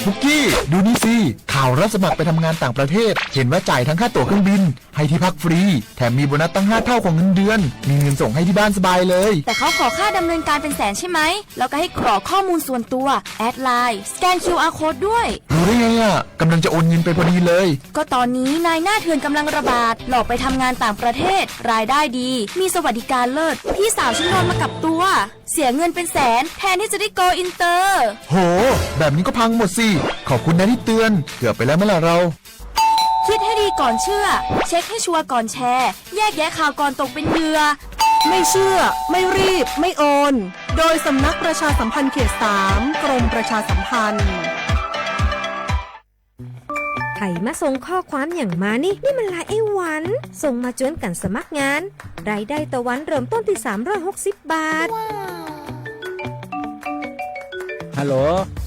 ปุกกี้ ดูนี่สิ ข่าวรับสมัครไปทำงานต่างประเทศ เห็นว่าจ่ายทั้งค่าตั๋วเครื่องบิน ให้ที่พักฟรี แถมมีโบนัสตั้งห้าเท่าของเงินเดือน มีเงินส่งให้ที่บ้านสบายเลย แต่เขาขอค่าดำเนินการเป็นแสนใช่ไหม แล้วก็ให้กรอกข้อมูลส่วนตัว แอดไลน์ สแกน คิวอาร์ code ด้วย รู้ได้ไงอ่ะ กำลังจะโอนเงินไปพอดีเลย ก็ตอนนี้นายหน้าเถื่อนกำลังระบาด หลอกไปทำงานต่างประเทศ รายได้ดี มีสวัสดิการเลิศ พี่สาวฉันโดนมากับตัว เสียเงินเป็นแสน แทนที่จะได้ go inter โห แบบนี้ก็พังหมดสิ ขอบคุณนะที่เตือน เกือบไปแล้วไหมล่ะเรา คิดให้ดีก่อนเชื่อ เช็คให้ชัวร์ก่อนแชร์ แยกแยะข่าวก่อนตกเป็นเหยื่อ ไม่เชื่อ ไม่รีบ ไม่โอน โดยสำนักประชาสัมพันธ์เขตสาม กรมประชาสัมพันธ์ ใครมาส่งข้อความอย่างมานี่ นี่มันไลน์ไอ้วัน ส่งมาชวนกันสมัครงาน รายได้ต่อวันเริ่มต้นที่สามร้อยหกสิบบาท ฮัลโหล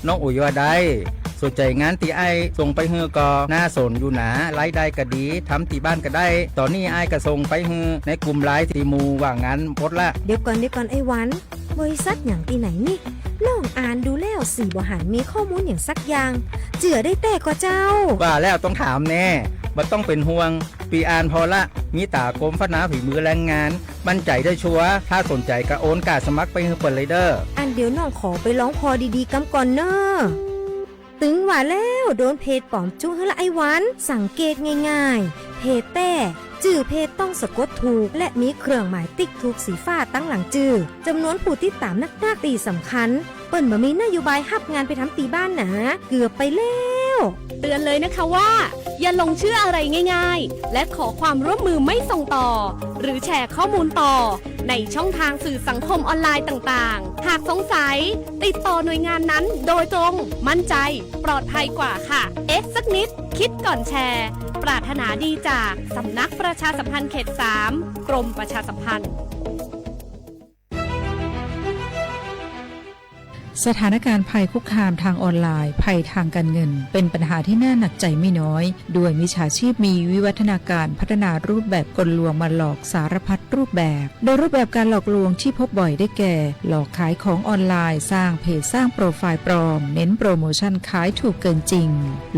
น้องอุ๋ยว่าได สนใจงานที่อ้ายส่งไปหื้อก็น่าสนอยู่นะ รายได้ก็ดี ทำที่บ้านก็ได้ ตอนนี้อ้ายก็ส่งไปหื้อในกลุ่มไลน์ที่หมู่ว่างงานหมดละ เดี๋ยวก่อน เดี๋ยวก่อน ไอ้วัน บริษัทอย่างที่ไหนนี่ น้องอ่านดูแล้วสี่บ่หันมีข้อมูลอย่างสักอย่าง เจื่อได้แต้ก่อเจ้า ว่าแล้วต้องถามแน่ บ่ต้องเป็นห่วง ปีอ่านพอละ มีตากรมพัฒนาฝีมือแรงงาน มั่นใจได้ชัวร์ ถ้าสนใจก็โอนกาสมัครไปหื้อเปิ้นเลยเด้อ อันเดี๋ยวน้องขอไปลองพอดีๆกำก่อนเนอะ ตึงว่าแล้วโดนเพจปลอมจุกหื้อละไอ้วัน สังเกตง่ายๆ เพจแต้ จื่อเพจต้องสะกดถูก และมีเครื่องหมายติ๊กถูกสีฟ้าตั้งหลังจื่อ จำนวนผู้ติดตามนักๆ ที่สำคัญ เปิ้นบ่มีนโยบายฮับงานไปทำตีบ้านหนา เกือบไปแล้ว เตือนเลยนะคะว่า อย่าหลงเชื่ออะไรง่ายๆ และขอความร่วมมือไม่ส่งต่อ หรือแชร์ข้อมูลต่อ ในช่องทางสื่อสังคมออนไลน์ต่างๆ หากสงสัย ติดต่อหน่วยงานนั้นโดยตรง มั่นใจ ปลอดภัยกว่าค่ะ เอ๊ะสักนิด คิดก่อนแชร์ ปรารถนาดีจากสำนักประชาสัมพันธ์เขตสาม กรมประชาสัมพันธ์ สถานการณ์ภัยคุกคามทางออนไลน์ ภัยทางการเงิน เป็นปัญหาที่น่าหนักใจไม่น้อย ด้วยมิจฉาชีพมีวิวัฒนาการพัฒนารูปแบบกลลวงมาหลอกสารพัดรูปแบบ โดยรูปแบบการหลอกลวงที่พบบ่อยได้แก่ หลอกขายของออนไลน์ สร้างเพจ สร้างโปรไฟล์ปลอม เน้นโปรโมชั่นขายถูกเกินจริง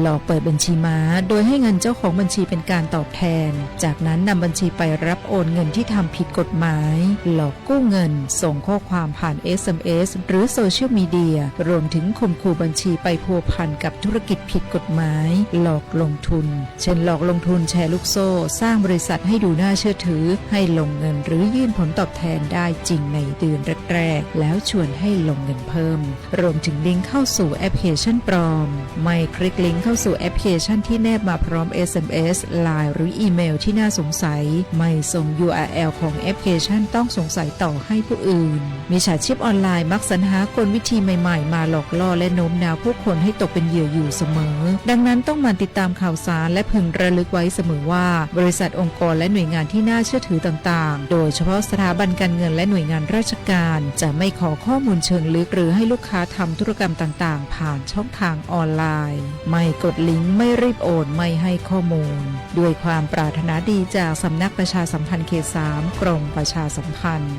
หลอกเปิดบัญชีม้า โดยให้เงินเจ้าของบัญชีเป็นการตอบแทน จากนั้นนำบัญชีไปรับโอนเงินที่ทำผิดกฎหมาย หลอกกู้เงิน ส่งข้อความผ่าน เอสเอ็มเอส หรือโซเชียลมีเดีย รวมถึงข่มขู่บัญชีไปพัวพันกับธุรกิจผิดกฎหมาย หลอกลงทุน เช่นหลอกลงทุนแชร์ลูกโซ่ สร้างบริษัทให้ดูน่าเชื่อถือ ให้ลงเงินหรือยื่นผลตอบแทนได้จริงในเดือนแรกๆ แล้วชวนให้ลงเงินเพิ่ม รวมถึงลิงก์เข้าสู่แอปพลิเคชันปลอม ไม่คลิกลิงก์เข้าสู่แอปพลิเคชันที่แนบมาพร้อม เอสเอ็มเอส ไลน์ หรืออีเมลที่น่าสงสัย ไม่ส่ง ยูอาร์แอล ของแอปพลิเคชันต้องสงสัยต่อให้ผู้อื่น มิจฉาชีพออนไลน์มักสรรหากลวิธีใหม่ๆ มาหลอกล่อและโน้มน้าวผู้คนให้ตกเป็นเหยื่ออยู่เสมอ ดังนั้นต้องหมั่นติดตามข่าวสารและพึงระลึกไว้เสมอว่า บริษัทองค์กรและหน่วยงานที่น่าเชื่อถือต่างๆ โดยเฉพาะสถาบันการเงินและหน่วยงานราชการ จะไม่ขอข้อมูลเชิงลึกหรือให้ลูกค้าทำธุรกรรมต่างๆ ผ่านช่องทางออนไลน์ ไม่กดลิงก์ ไม่รีบโอน ไม่ให้ข้อมูล ด้วยความปรารถนาดีจากสำนักประชาสัมพันธ์เขตสาม กรมประชาสัมพันธ์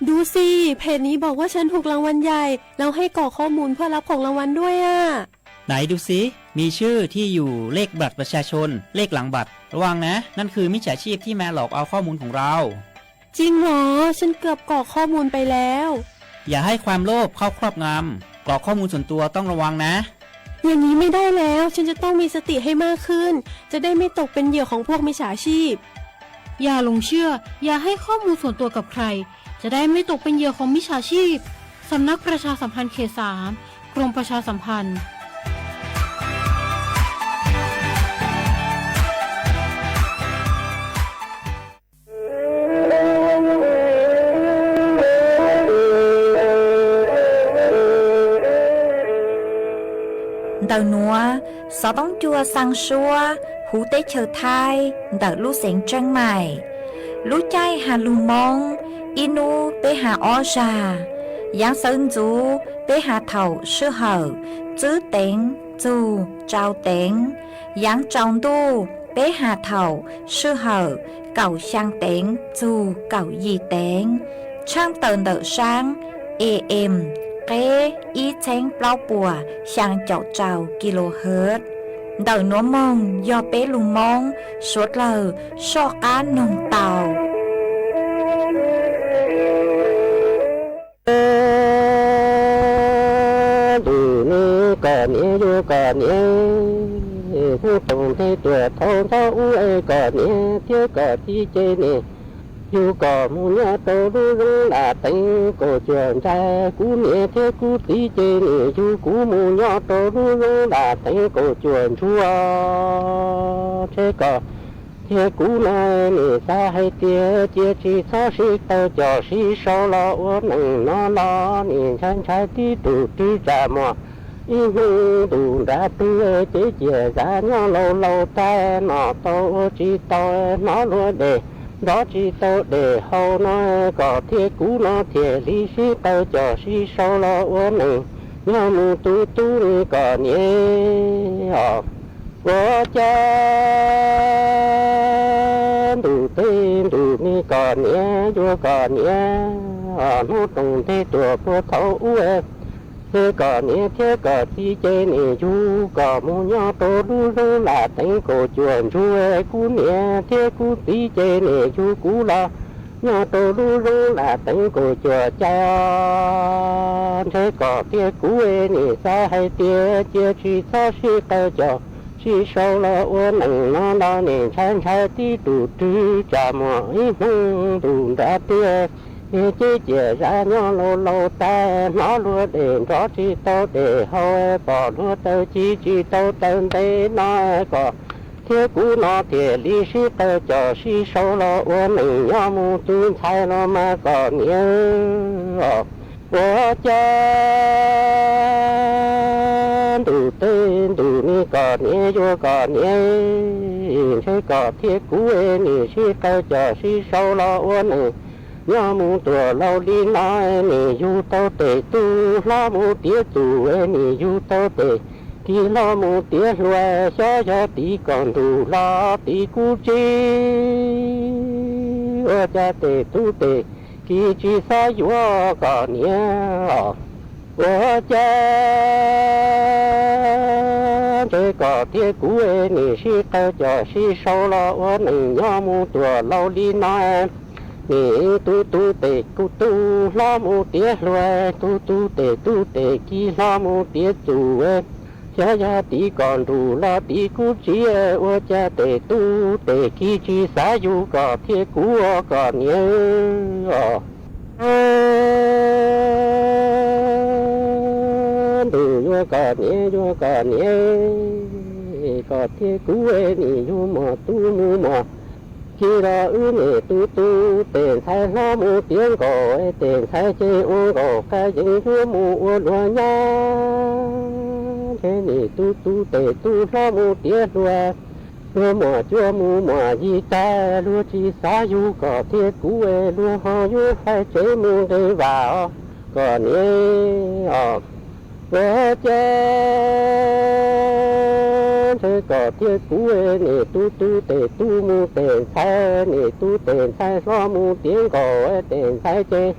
ดูสิ เพจนี้บอกว่าฉันถูกรางวัลใหญ่ แล้วให้กรอกข้อมูลเพื่อรับของรางวัลด้วยอ่ะ ไหนดูสิ มีชื่อ ที่อยู่ เลขบัตรประชาชน เลขหลังบัตร ระวังนะ นั่นคือมิจฉาชีพที่มาหลอกเอาข้อมูลของเรา จริงเหรอ ฉันเกือบกรอกข้อมูลไปแล้ว อย่าให้ความโลภเข้าครอบงำ กรอกข้อมูลส่วนตัวต้องระวังนะ อย่างนี้ไม่ได้แล้ว ฉันจะต้องมีสติให้มากขึ้น จะได้ไม่ตกเป็นเหยื่อของพวกมิจฉาชีพ อย่าหลงเชื่อ อย่าให้ข้อมูลส่วนตัวกับใคร จะได้ไม่ตกเป็นเหยื่อของมิจฉาชีพ สำนักประชาสัมพันธ์เขตสาม กรมประชาสัมพันธ์ Ntawm nuav, xov tooj cua xaa suab huv teb chaws Thaib ntawm lub xeev Tseeb Maim. Lub caij has lug Moob, ib nub peb has ob zag. Yaav sawv ntxuv peb has thaum sij hawm tswb teev txug tsau teev. Yaav tsaus ntuj Peb has thaum sij hawm kaum xyaa teev txug kaum yim teev. Tshaaj taws ntawm saab A M qeb ib txheeb plaub puas xyaa caum rau kilohertz. Ntawm nuav moog yog peb lug Moob suav dlawg soj qaab noog tau. Ntug ne kom niam yuav kom niam, hnub toom nteg tuam thaum ntxov ub es kom niam thiab kom txiv ces nim yug kom mus nyob rau lub zos Lam Teev Kaum Cuam nraag. Kuv niam thiab kuv txiv ces nim yug kuv mus nyob rau lub zos Lam Teev Kaum Cuam ntsuag. Ntshe kom thiab kuv no nim xav hais tias cia tsis txhob sib qaws cov sib sau los ua neej no los nim ntshai ntshai tib tug rwg tsam muag ib hnub ntuj nrad twg ces ciam zam nyob laus laus tag no tau ua tsis tau hnov luag dej nrov tsis tau dej haus no, kom thiab kuv no thiaj li sib qaws cov sib sau los ua neej nyob mus tu tu ne kom niam os. Ua cas ntuj teb ntuj me kom niam yuav kom niam, hnub toom nteg tuam puag thaum ub es kom niam thiab kom txiv ces nim yug kom mus nyob rau lub zos Lam Teev Kaum Cuam ntsuag. Kuv niam thiab kuv txiv ces nim yug kuv los nyob rau lub zos Lam Teev Kaum Cuam cai. Ntshe kom thiab kuv nim xav hais tias cia tsis txhob sib qaws cov sib sau los ua neej no los nim ntshai ntshai tib tug rwg tsam muag ib hnub ntuj nrad twg ces ciam zam nyob laus laus tag hnov luag dej nrov tsis tau dej haus, pom luag taw ci tsis tau taw ntev no, kom thiab kuv no thiaj li sib qaws cov sib sau los ua neej nyob mus tu ntxhais los mas kom niam os. Ua cas ntuj teb ntuj me kom niam yuav kom niam, ntshe kom thiab kuv nim sib qaws cov sib sau los ua neej nyob mus tuam laus li no. Nim yug tau tes tub hlob mus tiav txuj, nim yug tau tes kiv hlob mus tiav hluas, xyov yog tim kom ntuj los tim kuv tsev. Ua cas tes tub tes kiv tsis xav yuav kom niam os. Ua cas ntshe kom thiab kuv nim sib qaws cov sib sau los ua neej nyob mus tuam laus li no. Nim tub tub tes kuv tub hlob mus tiav hluas, tub tub tes tub tes kiv hlob mus tiav txuj, xyov yog tim kom ntuj los tim kuv tsev. Ua cas tes tub tes kiv tsis xav yug kom thiab kuv ua kom niam os. Ntuj yuav kom niam yuav kom niam, kom thiab kuv nim yug muag tub mus muag kiv los wb nim tub tub tes ntxhais hlob mus tiav nkaus, tes ntxhais ces ua nkaus qab yeeb yuav mus ua luag nyab. Ntshe nim tub tub tes tub hlob mus tiav hluas, luag muam cuab mus muam yig tag, luag tsis xav yug kom thiab kuv, luag ho yuav faib tsev mus nqe vam os kom niam os. Ua cas ntshe kom thiab kuv nim tub tub tes tub mus tes ntxhais, nim tub tes ntxhais hlob mus tiav nkaus, tes ntxhais ces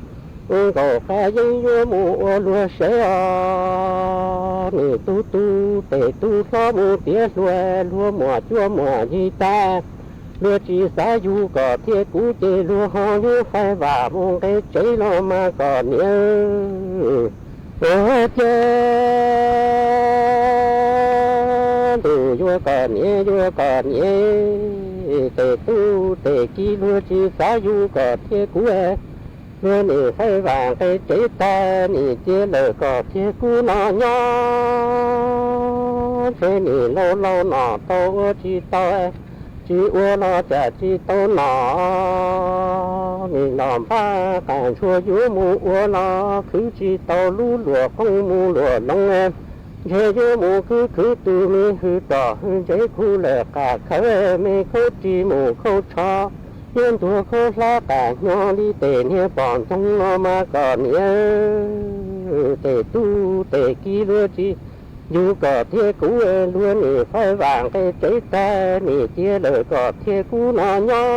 ua nkaus qab yeeb yuav mus ua luag sev os. Nim tub tub tes tub hlob mus tiav hluas, luag muam cuab muam yig tag, luag tsis xav yug kom thiab kuv ces luag ho yuav faib vam mus nqe tsev los mas kom niam. Ua cas ntuj yuav kom niam yuav kom niam, tes tub tes kiv luag tsis xav yug kom thiab kuv, luag nim faib vam nqe tsev tag nim cia lawm kom thiab kuv no nyob. Ntshe nim laus laus no tau ua tsis tau, tsis ua los cas tsis tau no. Nim los npaj qas ntshua yuav mus ua los khwv tsis tau lub luam qoob mus luam loo. Ntshe yuav mus khwv khwv tus me hwm tom hwm ntsev khu lawm qas khawv me khaub ris mus khaub tsho, yuav ntuag khaub hlab qas hnyo li tes niag pom ntxoog los mas kom niam. Tes tub tes kiv luag tsis yug kom thiab kuv luag nim faib vam nqe tsev tag nim cia lawm kom thiab kuv no nyob.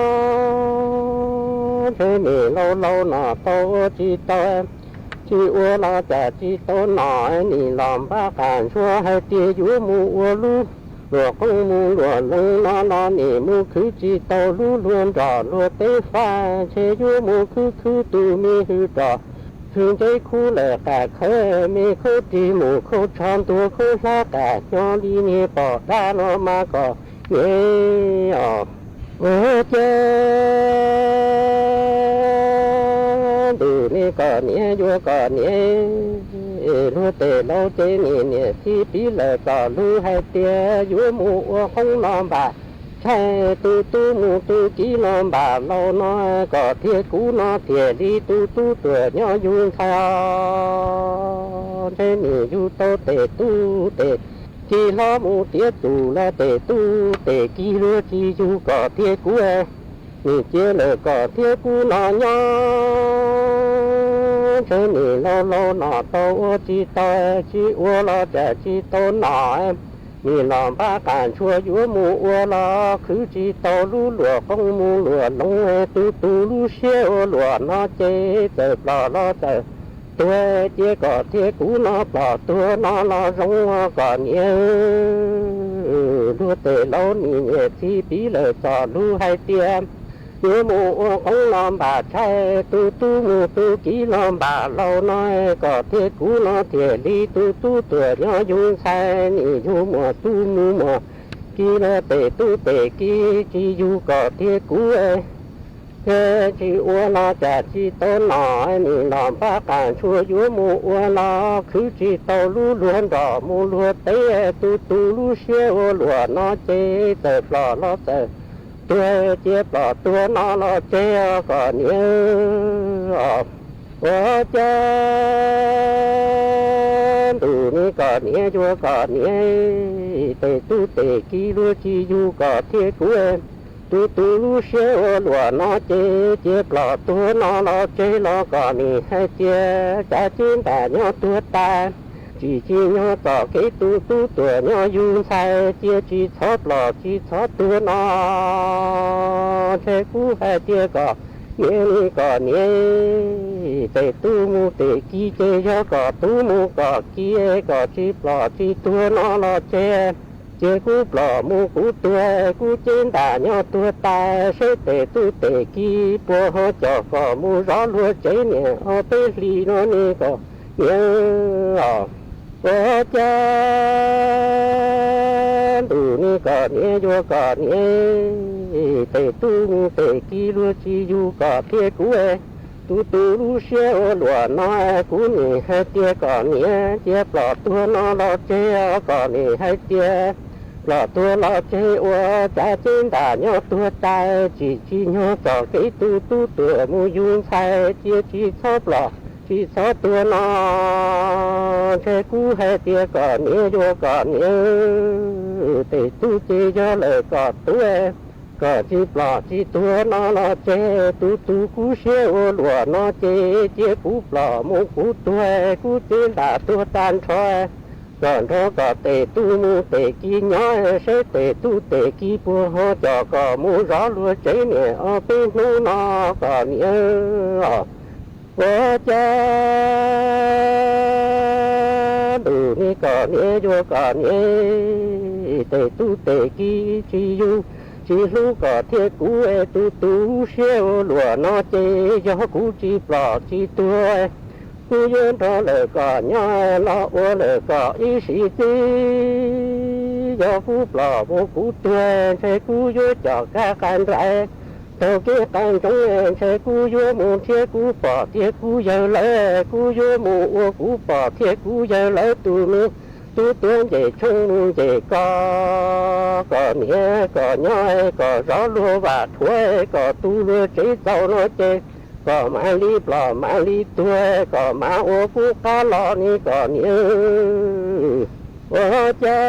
Ntshe nim laus laus no tau ua tsis tau, tsis ua los cas tsis tau nom, nim los npaj qas ntsuag hais tias yuav mus ua lub luam qoob mus luam loov no los nim mus khwv tsis tau lub luag nrog luag teb faj, ntshe yuav mus khwv khwv tus me hwm rog, khwv ntsev khub lawm qas khawb me khaub rig mus khaub tsho ntuag khaub hlab qas nyob li niag pom dab no mas kom niam os. Ua cas ntuj ne kom niam yuav kom niam, luag tes laus ces nim niam txiv piv lawm kom lub hais tias yuav mus ua qoob los npam tshais tus tub mus tus kiv los npam laus no kom thiab kuv no thiaj li tus tub tuam nyob yug ntxhais os. Ntshe nim yug tau tes tub tes kiv hlob mus tiav tus los tes tub tes kiv luag tsis yug kom thiab kuv, nim cia lawm kom thiab kuv no nyob. Ntshe nim laus laus no tau ua tsis tau, tsis ua los cas tsis tau nom, nim los npaj qas ntsuag yuav mus ua los khwv tsis tau lub luam qoob mus luam loov, tus tus lub siab ua luam no ces txawm plom los txawm tuag, cia kom thiab kuv no plom tuag no los zoo kom niam. Luag tes laus nim niam txiv piv lawm txog lub hais tias yuav mus ua qoob los npam tshais tus tub mus tus kiv los npam laus no kom thiab kuv no thiaj li tus tub tuam nyob yug ntxhais, nim yug muam tub mus muam kiv los tes tub tes kiv tsis yug kom thiab kuv, tsis ua los cas tsis tau nom, nim los npaj qas ntsuag yuav mus ua los khwv tsis tau lub luag nrog mus luag teb, tus tus lub siab ua luam no ces txawm plom los txawm tuag, cia plom tuag no los tseg kom niam. Ua cas ntuj ne kom niam yuav kom niam, tes tub tes kiv luag tsis yug kom thiab kuv, tus tus lub siab ua luam no ces cia plom tuag no los tseg los kom nim hais tias cav ceb ntam nyob tuag tas, tsis tsim nyog txom kev tus tub tuam nyob yug ntxhais, cia tsis txhob plom tsis txhob tuag no. Ntshe kuv hais tias kom niam li kom niam, tes tub mus tes kiv ces yog kom tub mus kom kiv, kom tsis plom tsis tuag no los tseg, cia kuv plom mus kuv tuag, kuv ceb ntam nyob tuag tas, seb tes tub tes kiv puas ho coj kom mus zov luag tsev niam ob peb hlis no ne kom niam os. Ua cas ntuj ne kom niam yuav kom niam, tes tub mus tes kiv luag tsis yug kom thiab kuv, tus tus lub siab ua luam no, kuv nim hais tias kom niam cia plom tuag no los tseg, kom nim hais tias plom tuag los tseg ua cav ceb ntam nyob tuag tas, tsis tsim nyog txom kev tus tub tuam mus yug ntxhais, cia tsis txhob plom tsis txhob tuag no. Ntshe kuv hais tias kom niam yuav kom niam, tes tub ces yog lawm kom tub, kom tsis plom tsis tuag no los tseg, tus tus kuv siab ua luam no ces cia kuv plom mus kuv tuag, kuv ceb ntam tuag tag nrho, kom nrog kom tes tub mus tes kiv nyob, seb tes tub tes kiv puas ho coj kom mus zov luag tsev niam ob peb hnub no kom niam os. Ua cas ntuj ne kom niam yuav kom niam, tes tub tes kiv tsis yug tsis hlub kom thiab kuv, tus tus siab ua luam no ces yog kuv tsis plom tsis tuag, kuv yuav nrog lawm kom nyob los ua lawm kom ib sim txij. Yog kuv plom mus kuv tuag, ntshe kuv yuav coj kab qa nrais taug kev qa ntsoov, ntshe kuv yuav mus nrhiav kuv pog thiab kuv yawg lawv, kuv yuav mus ua kuv pog thiab kuv yawg lawv tus me tub tuav ncej tshoob mus ncej kos, kom niam kom nyob kom zov luag vam thuav, kom tu luag tsev txaus no ces kom mam li plom mam li tuag, kom mam ua kuv qab los ne kom niam. Ua cas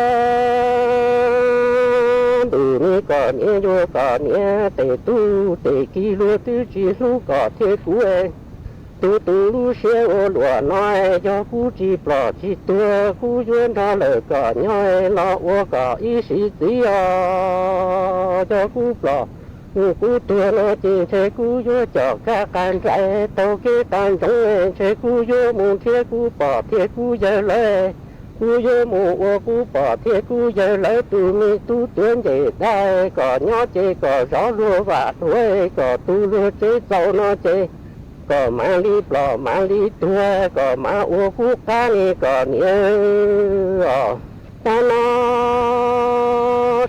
ntuj ne kom niam yuav kom niam, tes tub tes kiv luag twb tsis hlub kom thiab kuv, Tus tus lub siab ua luam no, yog kuv tsis plom tsis tuag kuv yuav nrog lawm kom nyob los ua kom ib sim txiv os. Yog kuv plom kuv tuag no ces ntshe kuv yuav com kab qas nraim taug kev qas ntsoov, ntshe kuv yuav mus nrhiav kuv pog thiab kuv yawg lawv. Kuv yuav mus ua kuv pog thiab kuv yawg lawv tus me tub tuav ncej dab, kom nyob ces kom zov luag vam luag, kom tu luag tsev txaus no ces kom mam li plom mam li tuag, kom mam ua kuv qab ne kom niam os. Tab no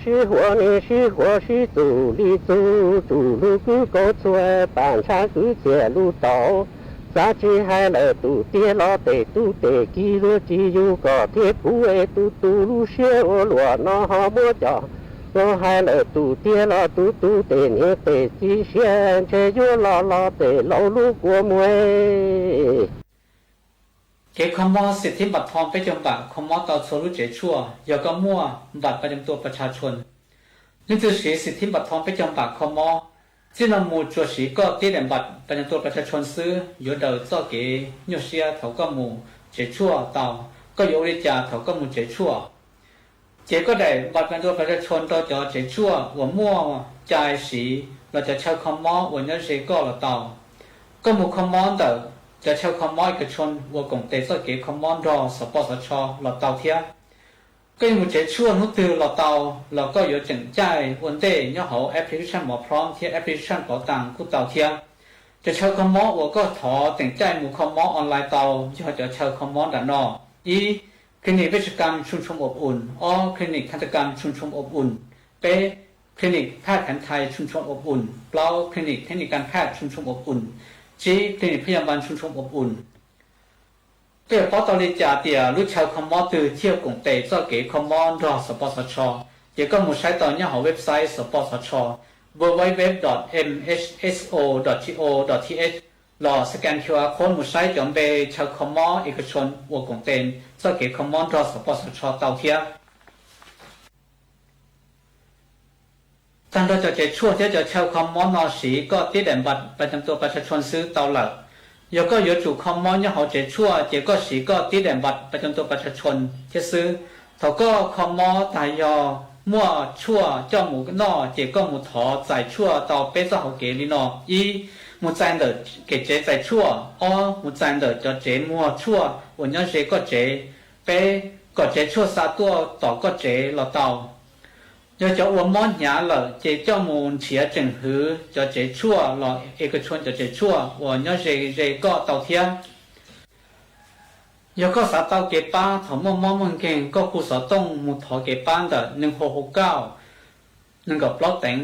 sib huas ne sib huas sib txuj li txuj, tsuj lug kwv kauv txhua, pam ntshav kwv txhiaj lug tau. Xav tsis hais lawm tus tiag los tes tub tes kiv luag tsis yug kom thiab puv es tus tus lub siab ua luam no ho muab cov los hais lawm tus tiag los tus tus tes niam tes txiv siab ntshe yuav los los tes laus lub kua muag. Kev kho mob xim thib npam thoo peb caug npam kho mob tau txhua lub tsev tshuaj yog koj muaj npam pa cam tua pa tsha tshua. Leej twg siv xim thib npam thoo peb caug npam kho mob, txij no mus tsuas siv koj tib daim npam pa cam tua pa tsha tshua xwb yuav daws txoj kev nyuaj siab thaum koj mus tsev tshuaj tau. Koj yuav ua li cas thaum koj mus tsev tshuaj? Ces koj daim npam pa cam tua pa tsha tshua rau cov tsev tshuaj uas muaj cai siv los cov chaw kho mob uas nyob ze koj los tau. Koj mus kho mob ntawm cov chaw kho mob ib ka tshooj uas koom tes txoj kev kho mob nrog xov poj xov tsho los tau thiab. Koj yuav mus tsev tshuaj hnub twg los tau, los koj yuav tseem caij ua ntej nyob hauv application Mov Prom thiab application Pauv Taas kuj tau thiab. Cov chaw kho mob uas koj thov tseem caij mus kho mob online tau yog cov chaw kho mob nram no: ib, Clinic Vej Tshav Kam Tshooj Tshooj Ob Um, ob, Clinic Khav Tshav Kam Tshooj Tshooj Ob Um, peb, Clinic Phaj Khav Thais Tshooj Tshooj Ob Um, plaub, Clinic Thej Nis Kas Phaj Tshooj Tshooj Ob Um, tsib, Clinic Phaj Yas Npas Tshooj Tshooj Ob Um. Koj yuav paub tau li cas tias lub chaw kho mob twg thiaj koom tes txoj kev kho mob nrog xov poj xov tsho? Ces koj mus saib tau nyob hauv website xov poj xov tsho www dot mhso dot go dot th, los scan Q R code mus saib cov npe chaw kho mob ib ka tshooj uas koom tes txoj kev kho mob nrog xov poj xov tsho tau thiab. Tag nrho cov tsev tshuaj thiab cov chaw kho mob no siv koj tib daim npam pa cam tua pa tsha tshua xwb tau lawm. Yog koj yuav tsum kho mob nyob hauv tsev tshuaj ces koj siv koj tib daim npam pa cam tua pa tsha tshua thiab xwb. Thaum koj kho mob tag yog muaj tshuaj coj mus noj ces koj mus thov txais tshuaj tau peb txoj hauv kev li no: ib, mus txais ntawm kev tsev txais tshuaj; ob, mus txais ntawm cov tsev muag tshuaj uas nyob ze koj tsev; peb, kom tsev tshuaj xa tuaj tom koj tsev los tau. Yog cov uas mob hnyav lawm ces coj mus nrhiav tseem hwv cov tsev tshuaj los ib ka tshooj cov tsev tshuaj uas nyob ze ze koj tau thiab. Yog koj xav tau kev pab thaum muaj mob muaj nkeeg, koj hu xov tooj mus thov kev pab ntawm neeg hu hu kauj nees nkaum plaub teev,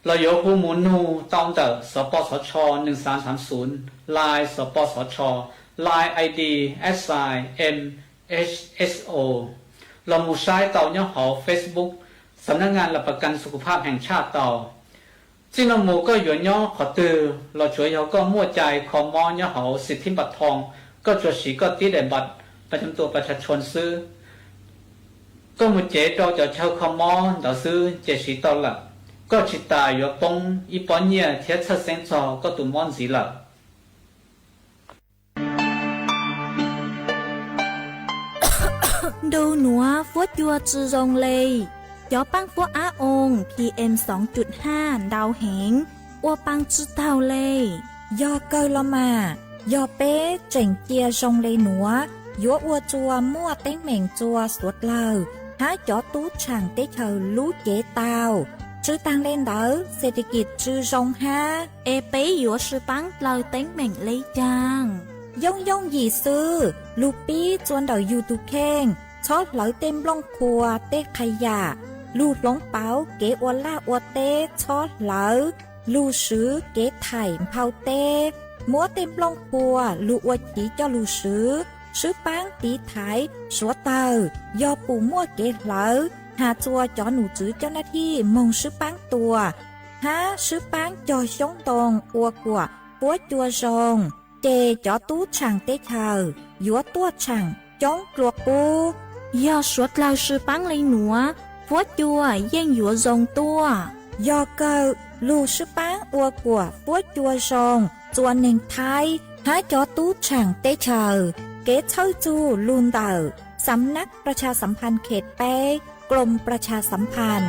los yuav hu mus nug tau ntawm xov poj xov tsho nees xav xav xuv, Line xov poj xov tsho, Line I D at sign M H S O, los mus saib tau nyob hauv Facebook Xam nab ngas las pas kas xu kus phaj heev tshaj tau. Txij no mus koj yuav nyob qhov twg los tsuav yog koj muaj cai kho mob nyob hauv xim thib npam thoo, koj tsuas siv koj tib daim npam pa cam tua pa tsha tshua xwb. Koj mus cev rau cov chaw kho mob ntawd xwb ces siv tau lawm. Koj tsis tas yuav poob ib pob nyiaj thiab txhawj xeeb txog koj tus mob ntxiv lawm. Ntu nuav fuab cua tsi zoo le, cov paab fuab ab oo P M xoo cum haj ntau heev, ua paa tsi taug le. Yog kawg los mas, yog peb tseem cia zoo le nuav, yuav ua txuas muaj teeb meem txuas suav dlawg hab cov tub tshaam teb chaws lub cev tau. Tsw taag le ntawd, xes tis kis tsw zoo hab. Es peb yuav sw paab dlawg teeb meem le caag? Yooj yooj yim xwb, lug pib txua ntawm yug tug kheej, txhob hlawv tej nplooj qhuas tej qha yam, lug hloov pauv kev ua laj ua teb txhob hlawv, lug swv kev thaim nphau teb, muab tej nplooj qhuas lug ua chiv coj lug swv, swb paab tiv thaiv suav dawg, yog pum muaj kev hlawv, has txua cov num tswv coj nab thij moog swb paab tua, hab swb paab cog xyoob ntoo ua kuam fuab cua zoo, ces cov tub tshaam teb chaws yuav tuaj tshaam coob dlua qub. Yog suav dlawg sw paab le nuav, fuab cua yeej yuav zoo tuaj. Yog kawg, lug swb paab ua kuam fuab cua zoo, txua neeg Thaib hab cov tub tshaam teb chaws. Kev txhawb txug lug ntawm Sams Nab Pras Tshas Sam Phas Khem peb, Kloom Pras Tshas Sam Phas.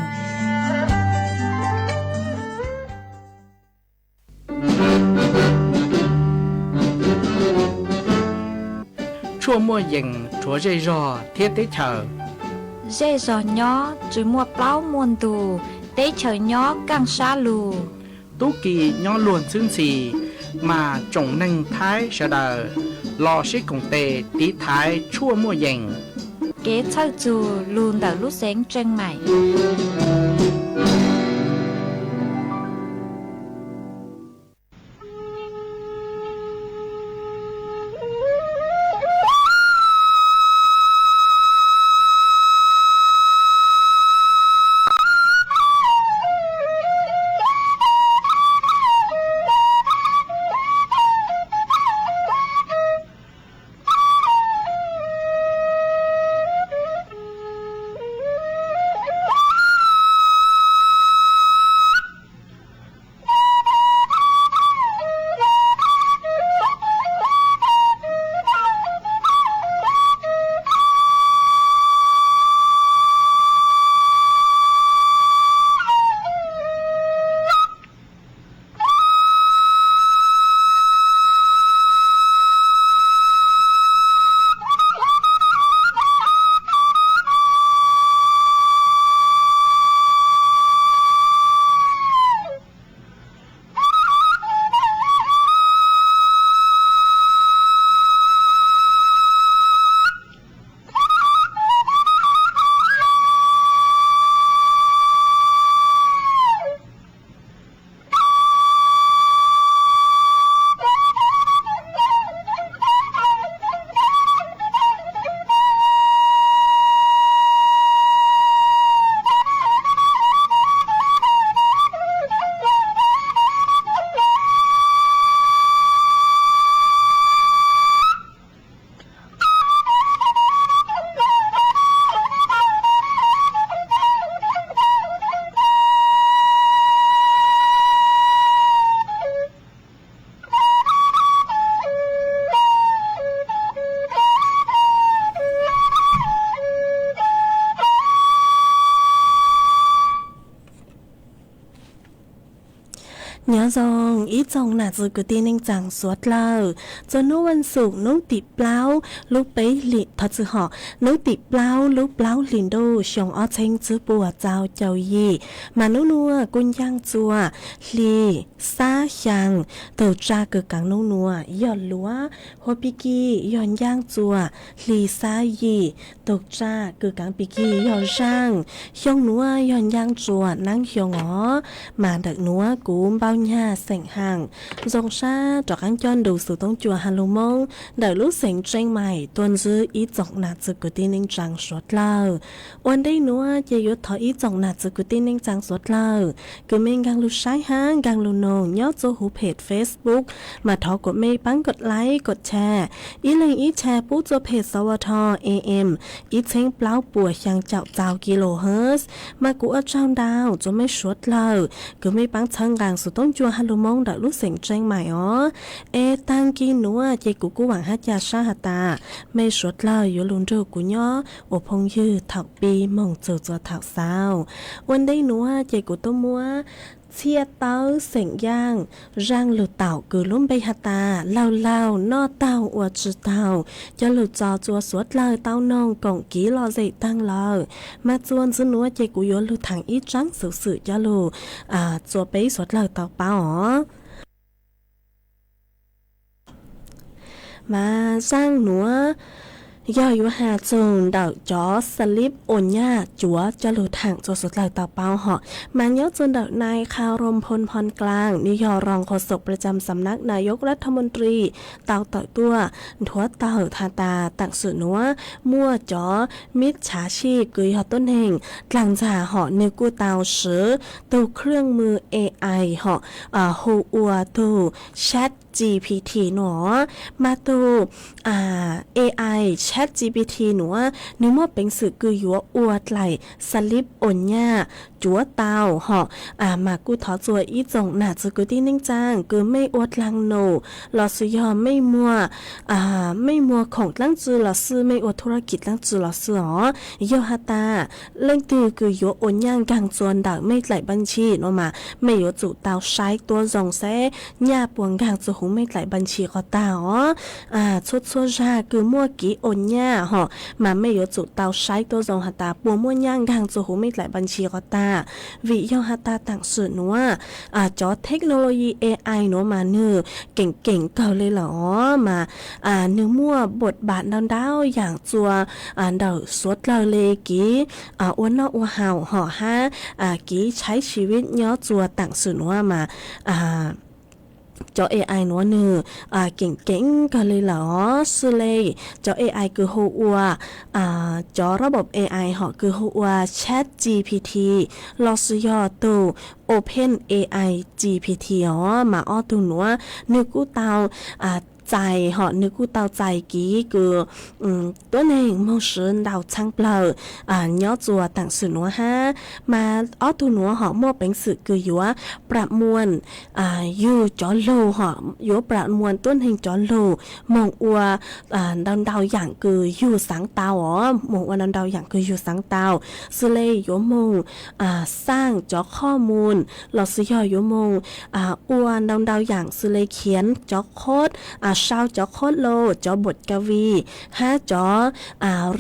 Tshuaj muaj yees rhuav zej zog thiab teb chaws. Zej zog nyob tsi muaj plaub muaj ntug, teb chaws nyob kaaj sab lug. Tub ki nyob luag ntxhwb ntxhi, mas tsoom neeg Thaib sawv daws los sib koom tes tiv thaiv tshuaj muaj yees. Kev txhawj txug lug ntawm lub xeev Tsee Maim. Nyob zoo ib tsoom nam txiv kwv tij neej tsaa suav dlawg, txug nub vaj xum nub tim plaub lub peb hlis, thov txim hom, nub tim plaub lub plaub hlis ntuj xyoo ob txheeb tsib puas txaus caum yim, mas nub nuav kuj ncaaj txua hli xab xyaa. Tug tsaj kws kaav nub nuav yog luav, hua pig kig yog ncaaj txua hli xab yim. Tug tsaj kws kaav pig kig yog zaaj, xyoo nuav yog ncaaj txua naab xyoo os. Mas ntawm nuav kuv npauj nyag xeem haam zoo sab rov qaab coj ntu xuv toob cua ha lug Moob ntawm lub xeev Tsee Maim tuaj ntsib ib tsoom nam txiv kwv tij neej tsaa suav dlawg. Ua ntej nuav ces yuav thov ib tsoom nam txiv kwv tij neej tsaa suav dlawg kws mej nkaag lug saib hab nkaag lug noog nyob txug huv phem Facebook, mas thov kuas mej paab kod like kod share, ib leeg ib share pub txug phem S W T A M ib txheeb plaub puas xyaa caum txaus kilohertz. Mas kuv ua tsaug ntau txug mej suav dlawg kws mej paab txhawb nqaa xuv toob cua ha lug Moob ntawm lub xeev Tsee Maim os. Es taag kis nuav ces kuv kuj vaam hab ca sab has tas mej suav dlawg yuav lug nrug kuv nyob ua phooj ywg thaum pib moog txug txua thaum xaus. Ua ntej nuav ces kuv tuaj muab txhiaj tawb xeem Yaaj zaaj lug taum kws lub npe has tas laug laug noj taug ua tsi taug coj lug tso txua suav dlawg tau noog koom kiv lom zem taag lawm. Mas txuas ntxiv nuav ces kuv yuav lug thaam ib tsaab xuv xwm coj lug txua peb suav dlawg tau paub os. Mas zaaj nuav yog yuav has txug ntawm cov slip ua nyaj cuav coj lug thaam txua suav dlawg tau paub hom. Mas nyob txug ntawm nai Kha Rom Phoo Phon Klaang, nwg yog rong qhuas xom pla cam xam nab nayok rav tha moon tris, tau tawm tuaj nthuav tawm has tas taam sim nuav muaj cov mib tshaav sij kws yog tuab neeg dlaag ntxag hom nwg kuj tau swv tug khwj mws A I hom hu ua tug Chat G P T nuav. Mas tug A I Chat ChatGPT nuav, nwg muaj peev xwm kws yuav ua dlaim xalib ua nyaj cuav tau hom. Mas kuj thov txua ib tsoom nam txiv kwv tij neej tsaa kws mej ua dlaag num lossis yog mej muaj, mej muaj khoom dlaab tsi lossis mej ua thu raj kis dlaab tsi lossis os, yog has tas leej twg kws yuav ua nyaj nkaag txua ntawm mej dlaim npab ntshis nuav mas mej yuav tsum tau saib tuab zoo seb nyaj puas nkaag txua huv mej dlaim npab ntshis qhov tag os. Txhua txhua zag kws muaj kev ua nyaj hom mas mej yuav tsum tau saib tuab zoo has tas puas muaj nyaj nkaag txua huv mej dlaim npab ntshis qhov tag. Vim yog has tas taam sim nuav cov technology AI nuav mas nwg keem keem kawg le lawm os mas nwg muaj npam ntau ntau yaam txua ntawm suav dlawg le kev ua noj ua haus hom hab kev tshaib sivib nyob txua taam sim nuav mas cov AI nuav nwg keem keem kawg le lawm os. Xws le cov AI kws hu ua, cov robot AI hom kws hu ua ChatGPT lossis yog tug OpenAI GPT os mas ob tug nuav nwg kuj tau txais hom nwg kuj tau txais kev kws tuab neeg moog swv ntau tshaaj plawg nyob txua taam sim nuav hab. Mas ob tug nuav hom muaj peev xwm kws yuav pram muaj yug cov lug hom yuav pram muaj tuab neeg cov lug moog ua ntau ntau yaam kws yug xaav tau os, moog ua ntau ntau yaam kws yug xaav tau. Xws le yuav moog xaaj cov qhoj mus lossis yog yuav moog ua ntau ntau yaam xws le khiav cov qhov, sau cov qhov lug, cov npam kav vij hab cov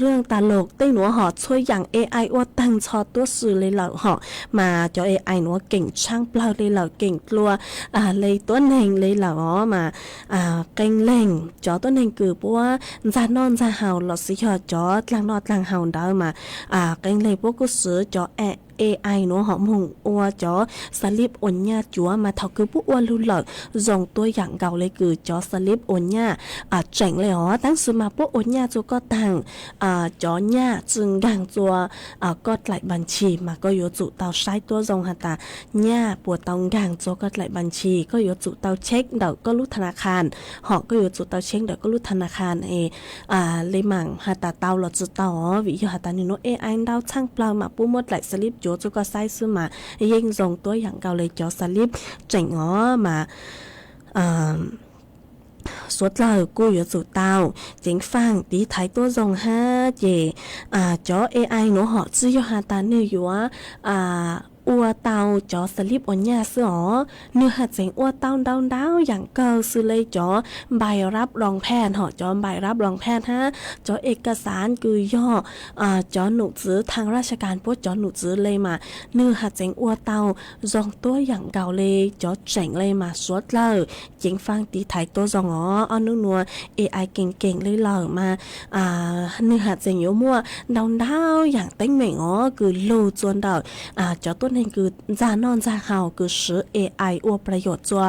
raj tas lug tej nuav hom txhua yaam AI ua taag nrho tuab si le lawm hom. Mas cov AI nuav keem tshaaj plawg le lawm, keem dlua le tuab neeg le lawm os mas qee leeg cov tuab neeg kws puab ntxag noj ntxag haus lossis yog cov dlaag noj dlaag haus ntawd mas qee leeg puab kuj swv cov AI nuav hom moog ua cov xalib ua nyaj cuav mas thaum kws puab ua lug lawm zoo tuab yaam nkaus le kws cov xalib ua nyaj tseem le os. Taab sis mas puab ua nyaj txua koj taag, cov nyaj tsi nkaag txua koj dlaim npab ntshis mas koj yuav tsum tau saib tuab zoo has tas nyaj puas tau nkaag txua koj dlaim npab ntshis. Koj yuav tsum tau check ntawm koj lub tha na kha hom koj yuav tsum tau check ntawm koj lub tha na kha le maam has tas tau los tsi tau os. Vim yog has tas nwg nuav AI ntau tshaaj plawg mas puab muab dlaim xalib cuav txua koj saib xwb mas yeej zoo tuab yaam nkaus le cov xalib tseem os mas suav dlawg kuj yuav tsum tau ceev faaj tiv thaiv tuab zoo hab ces cov AI nuav hom tsi yog has tas nwg yuav ua tau cov xalib ua nyaj xwb os, nwg has tseem ua tau ntau ntau yaam kawg xws le cov npais rab loo phaj hom cov npais rab loo phaj hab cov ekasav kws yog cov num txwv thaag raj sab kas puab cov num txwv le mas nwg has tseem ua tau zoo tuab yaam nkaus le cov tseem le mas suav dlawg ceev faaj tiv thaiv tuab zoo os. Ob nub nuav AI keem keem le lawm mas nwg has tseem yuav muaj ntau ntau yaam teeb meem os kws lug txua ntawm cov tuab neeg kws ntxag noj ntxag haus kws swv AI ua pla yam txua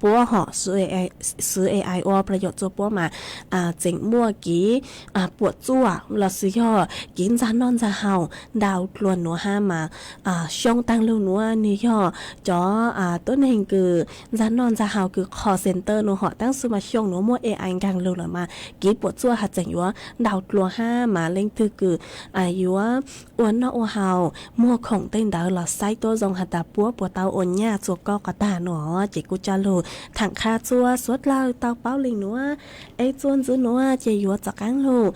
puab hom, swv AI ua pla yam txua puab mas tseem muaj kev puam tsuaj lossis yog kev ntxag noj ntxag haus ntau dlua nuav hab mas xyoo taag lug nuav nwg yog cov tuab neeg kws ntxag noj ntxag haus kws call center nuav hom, taab sis mas xyoo nuav muaj AI nkaag lug lawm mas kev puam tsuaj has tseem yuav ntau dlua hab mas leej twg kws yuav ua noj ua haus muag khoom tej ntawd los saib tuab zoo has tas puab puas tau ua nyaj txua koj qhov tag nuav. Ces kuv coj lug thaam qha txua suav dlawg tau paub le nuav, es txuas ntxiv nuav ces yuav rov qaab lug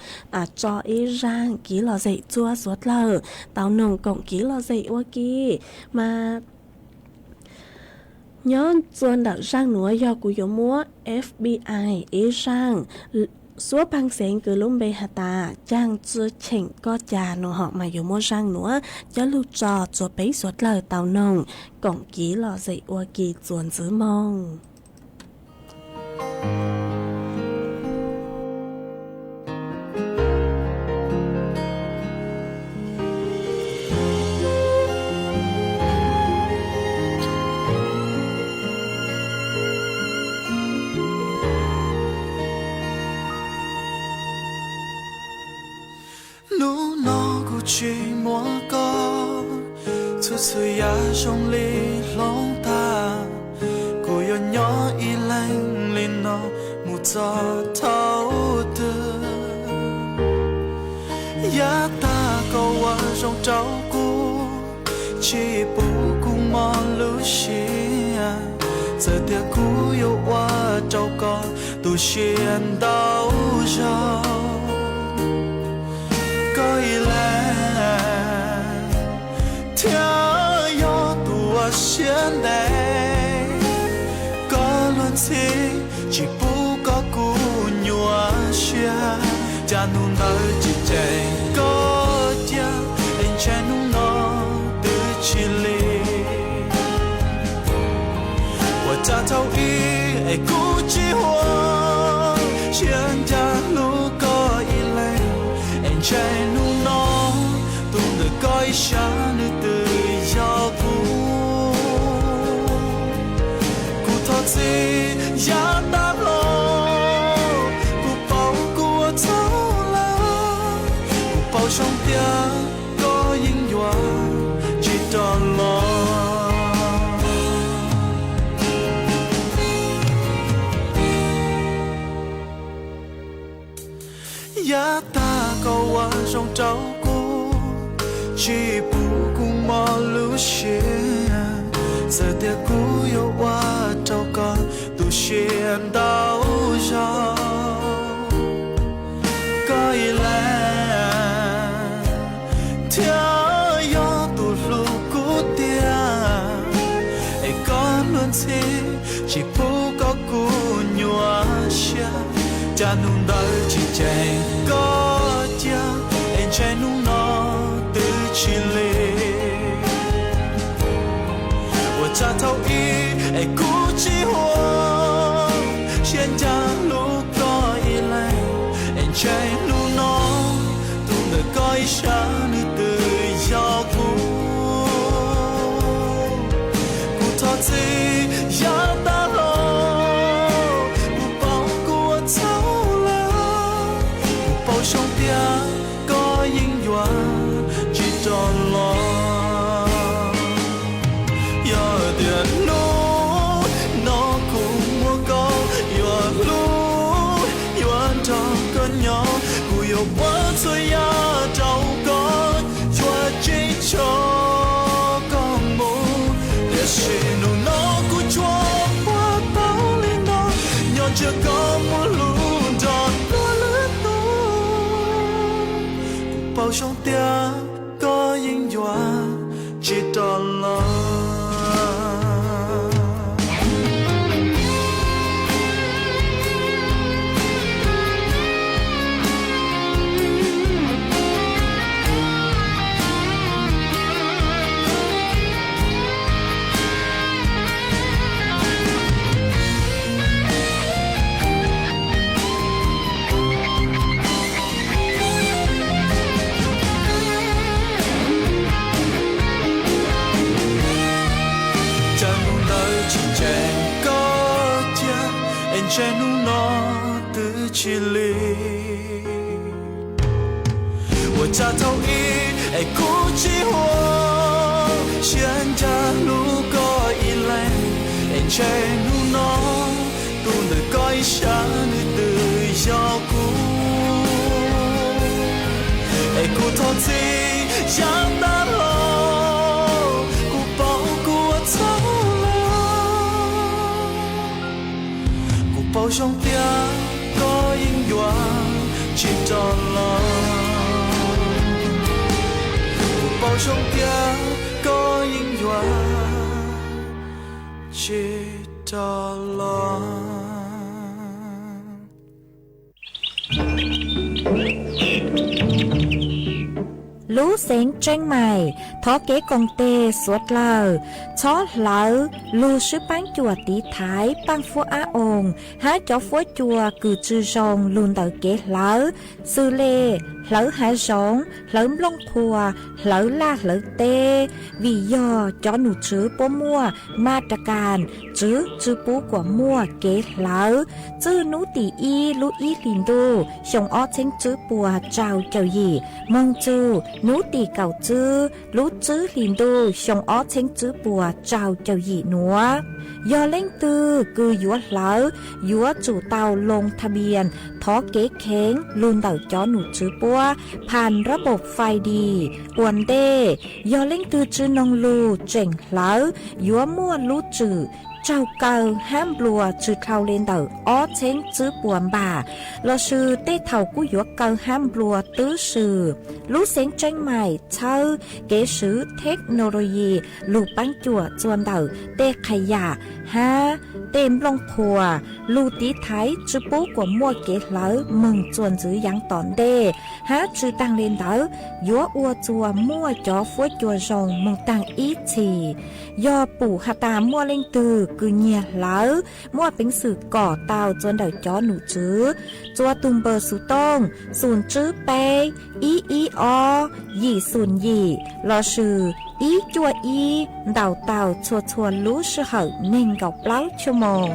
tso ib zaaj kev lom zem txua suav dlawg tau noog koom kev lom zem ua ke mas nyob txua ntawm zaaj nuav yog kuv yuav muab FBI ib zaaj suab paag xeev kws lub npe has tas caag tsi cheem koj ca nuav hom mas yuav muab zaaj nuav coj lug tso txua peb suav dlawg tau noog koom kev lom zem ua ke txuas ntxiv moog. Hnub no kuv tsis muab koj, txhua txhua yam zoo li hloov tag. Kuv yuav nyob ib leeg li no mus txog thaum twg? zoo rau kuv, tsis pub kuv mob lub siab. Txawm tias kuv yuav ua rau koj tu siab ntau zaug, koj ib leeg thiaj yog tus uas siab ntev. Koj luag ntxhi tsis pub koj kuv nyuaj siab, cas hnub ntawd tsis ceem koj cia, es ntshe hnub no twb tsis lig. Ua cas thaum ub es kuv tsis huam, siab ncaj hlub koj ib leeg, es ntshe hnub no tus ntawm koj ib sab nws twb yog kuv. Kuv thov txim yav tag los, kuv paub kuv ua txhaum lawm, kuv paub zoo tias koj yeej yuav tsis rov los. Yav tag koj ua zoo rau kuv, tsis pub kuv mob lub siab. Txawm tias kuv yuav ua rau koj tu siab ntau zaug, koj ib leeg thiaj yog tus hlub kuv tiag. Es koj luag ntxhi tsis pub koj kuv nyuaj siab, cas hnub ntawd tsis ceem koj cia, es ntshe hnub no twb tsis lig. Ua cas thaum ub es kuv tsis huam, siab ncaj hlub koj ib leeg, es ntshe hnub no tus ntawm koj ib sab nws twb yog kuv. Kuv thov txim yav tag los, kuv paub kuv ua txhaum lawm, kuv paub zoo tias koj yeej yuav tsis rov los. Yog tias hnub no kuv muaj koj, yuav hlub yuav nrog koj nyob, kuv yuav ua txhua yam rau koj, yuav tsis tso koj mus. Tiam sis hnub no kuv tsuas ua tau li no, nyob ntsib koj muaj lus nrog luag lwm tus. Kuv paub zoo tias koj yeej yuav tsis rov los. Cas hnub ntawd tsis ceem koj cia, es ntshe hnub no twb tsis lig. Ua cas thaum ub es kuv tsis huam, siab ncaj hlub koj ib leeg, es ntshe hnub no tus ntawm koj ib sab nws twb yog kuv. Es kuv thov txim yav tag los, kuv paub kuv ua txhaum lawm, kuv paub zoo tias koj yeej yuav tsis rov los. Kuv paub zoo tias koj yeej yuav tsis rov los. Lub xeev Tseeb Mais, thov kev koom tes suav dlawg txhob hlawv lug swb paab cuam tiv thaiv paaj fuab ab oos hab cov fuab cua kws tsi zoo lug ntawm kev hlawv, xws le hlawv hav zoov, hlawv nplooj qhuas, hlawv laj hlawv teb, vim yog cov num tswv puab muaj ma ta kas tswv tsi pub kuas muaj kev hlawv. Txwj nub tim ib lub ib hlis ntuj xyoo ob txheeb tswb puas rau caum yim moog txug nub tim kaum tswb lub tswb hlis ntuj xyoo ob txheeb tswb puas rau caum yim nuav. Yog leej twg kws yuav hlawv, yuav tsum tau loo tha npias thov kev kheev lug ntawm cov num tswv puab. Ua phan rab npaum fais dis ua ntej, yog leej twg tsi noog lug tseem hlawv, yuav muaj lub tswm tsaug kaw hab nplua tsi dhau le ntawm ob txheeb tsib puas npam, lossis tej thaum kuj yuav kaw hab nplua twb swm. Lub xeev Tseeb Maim txhawb kev swv technology lug paab cuam txuas ntawm tej qhas yam hab tej nplooj qhuas lug tiv thaiv tsi pub kuas muaj kev hlawv moog txuas ntxiv yaav tom ntej, hab tsi taag le ntawd yuav ua txuas muaj cov fuab cua zoo moog taag ib txhis. Yog pum has tas muaj leej twg kws nyiag hlawv, muaj peev xwm kom tau txuas ntawm cov num tswv, txuas tug npawb xuv tooj xum tsib peb ib ib ob yim xum yim lossis ib cuaj ib ntaus tau txhua txhua lub sij hawm neeg nkaum plaub chua moos.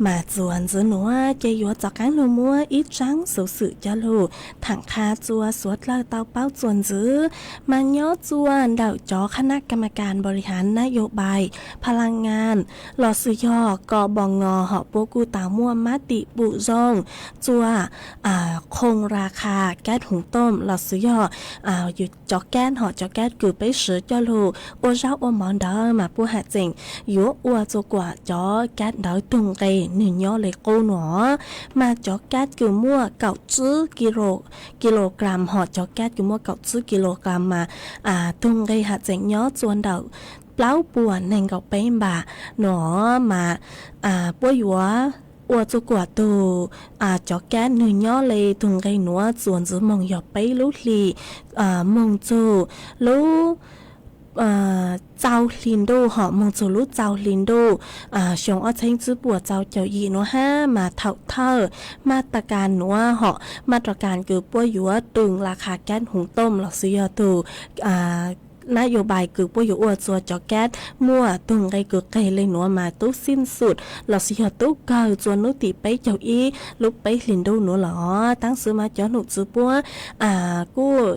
Mas txuas ntxiv nuav ces yuav rov qaab lug muab ib tsaab xuv xwm coj lug thaam qha txuas suav dlawg tau paub txuas ntxiv. Mas nyob txuas ntawm cov คณะกรรมการบริหารนโยบายพลังงาน los sis yog กบง hom puab kuj tau muaj mab tim pum zoo txuas khoom ras khas kab huv toom los sis yog cov kab hom cov kab kws peb swv coj lug ua zaub ua mov ntawd mas puab has txeem yuav ua txuas kuas cov kab ntawd tug nqe nwg nyob le qub nuav. Mas cov kab kws muaj kaum tsib kilogram hom cov kab kws muaj kaum tsib kilogram mas tug nqe has txeem nyob txuas ntawm plaub puas neeg nkaum peb npam nuav mas puab yuav ua txuas kuas tug cov kab nwg nyob le tug nqe nuav txuas ntxiv moog yog peb lub hli moog txug lub txaus hli ntuj hom moog txug lub txaus hli ntuj xyoo ob txheeb tsib puas txaus caum yim nuav hab mas thaum thawj mab tas kas nuav hom mab tas kas kws puab yuav tug ras khas kab huv toom los sis yog tug nab yau npais kws puab yuav ua txuas cov kab muaj tug nqe kws qeg le nuav mas tub xij xum los sis yog tub kawg txuas nub tim peb caug ib lub peb hli ntuj nuav los. Taab sis mas cov num tswv puab kuj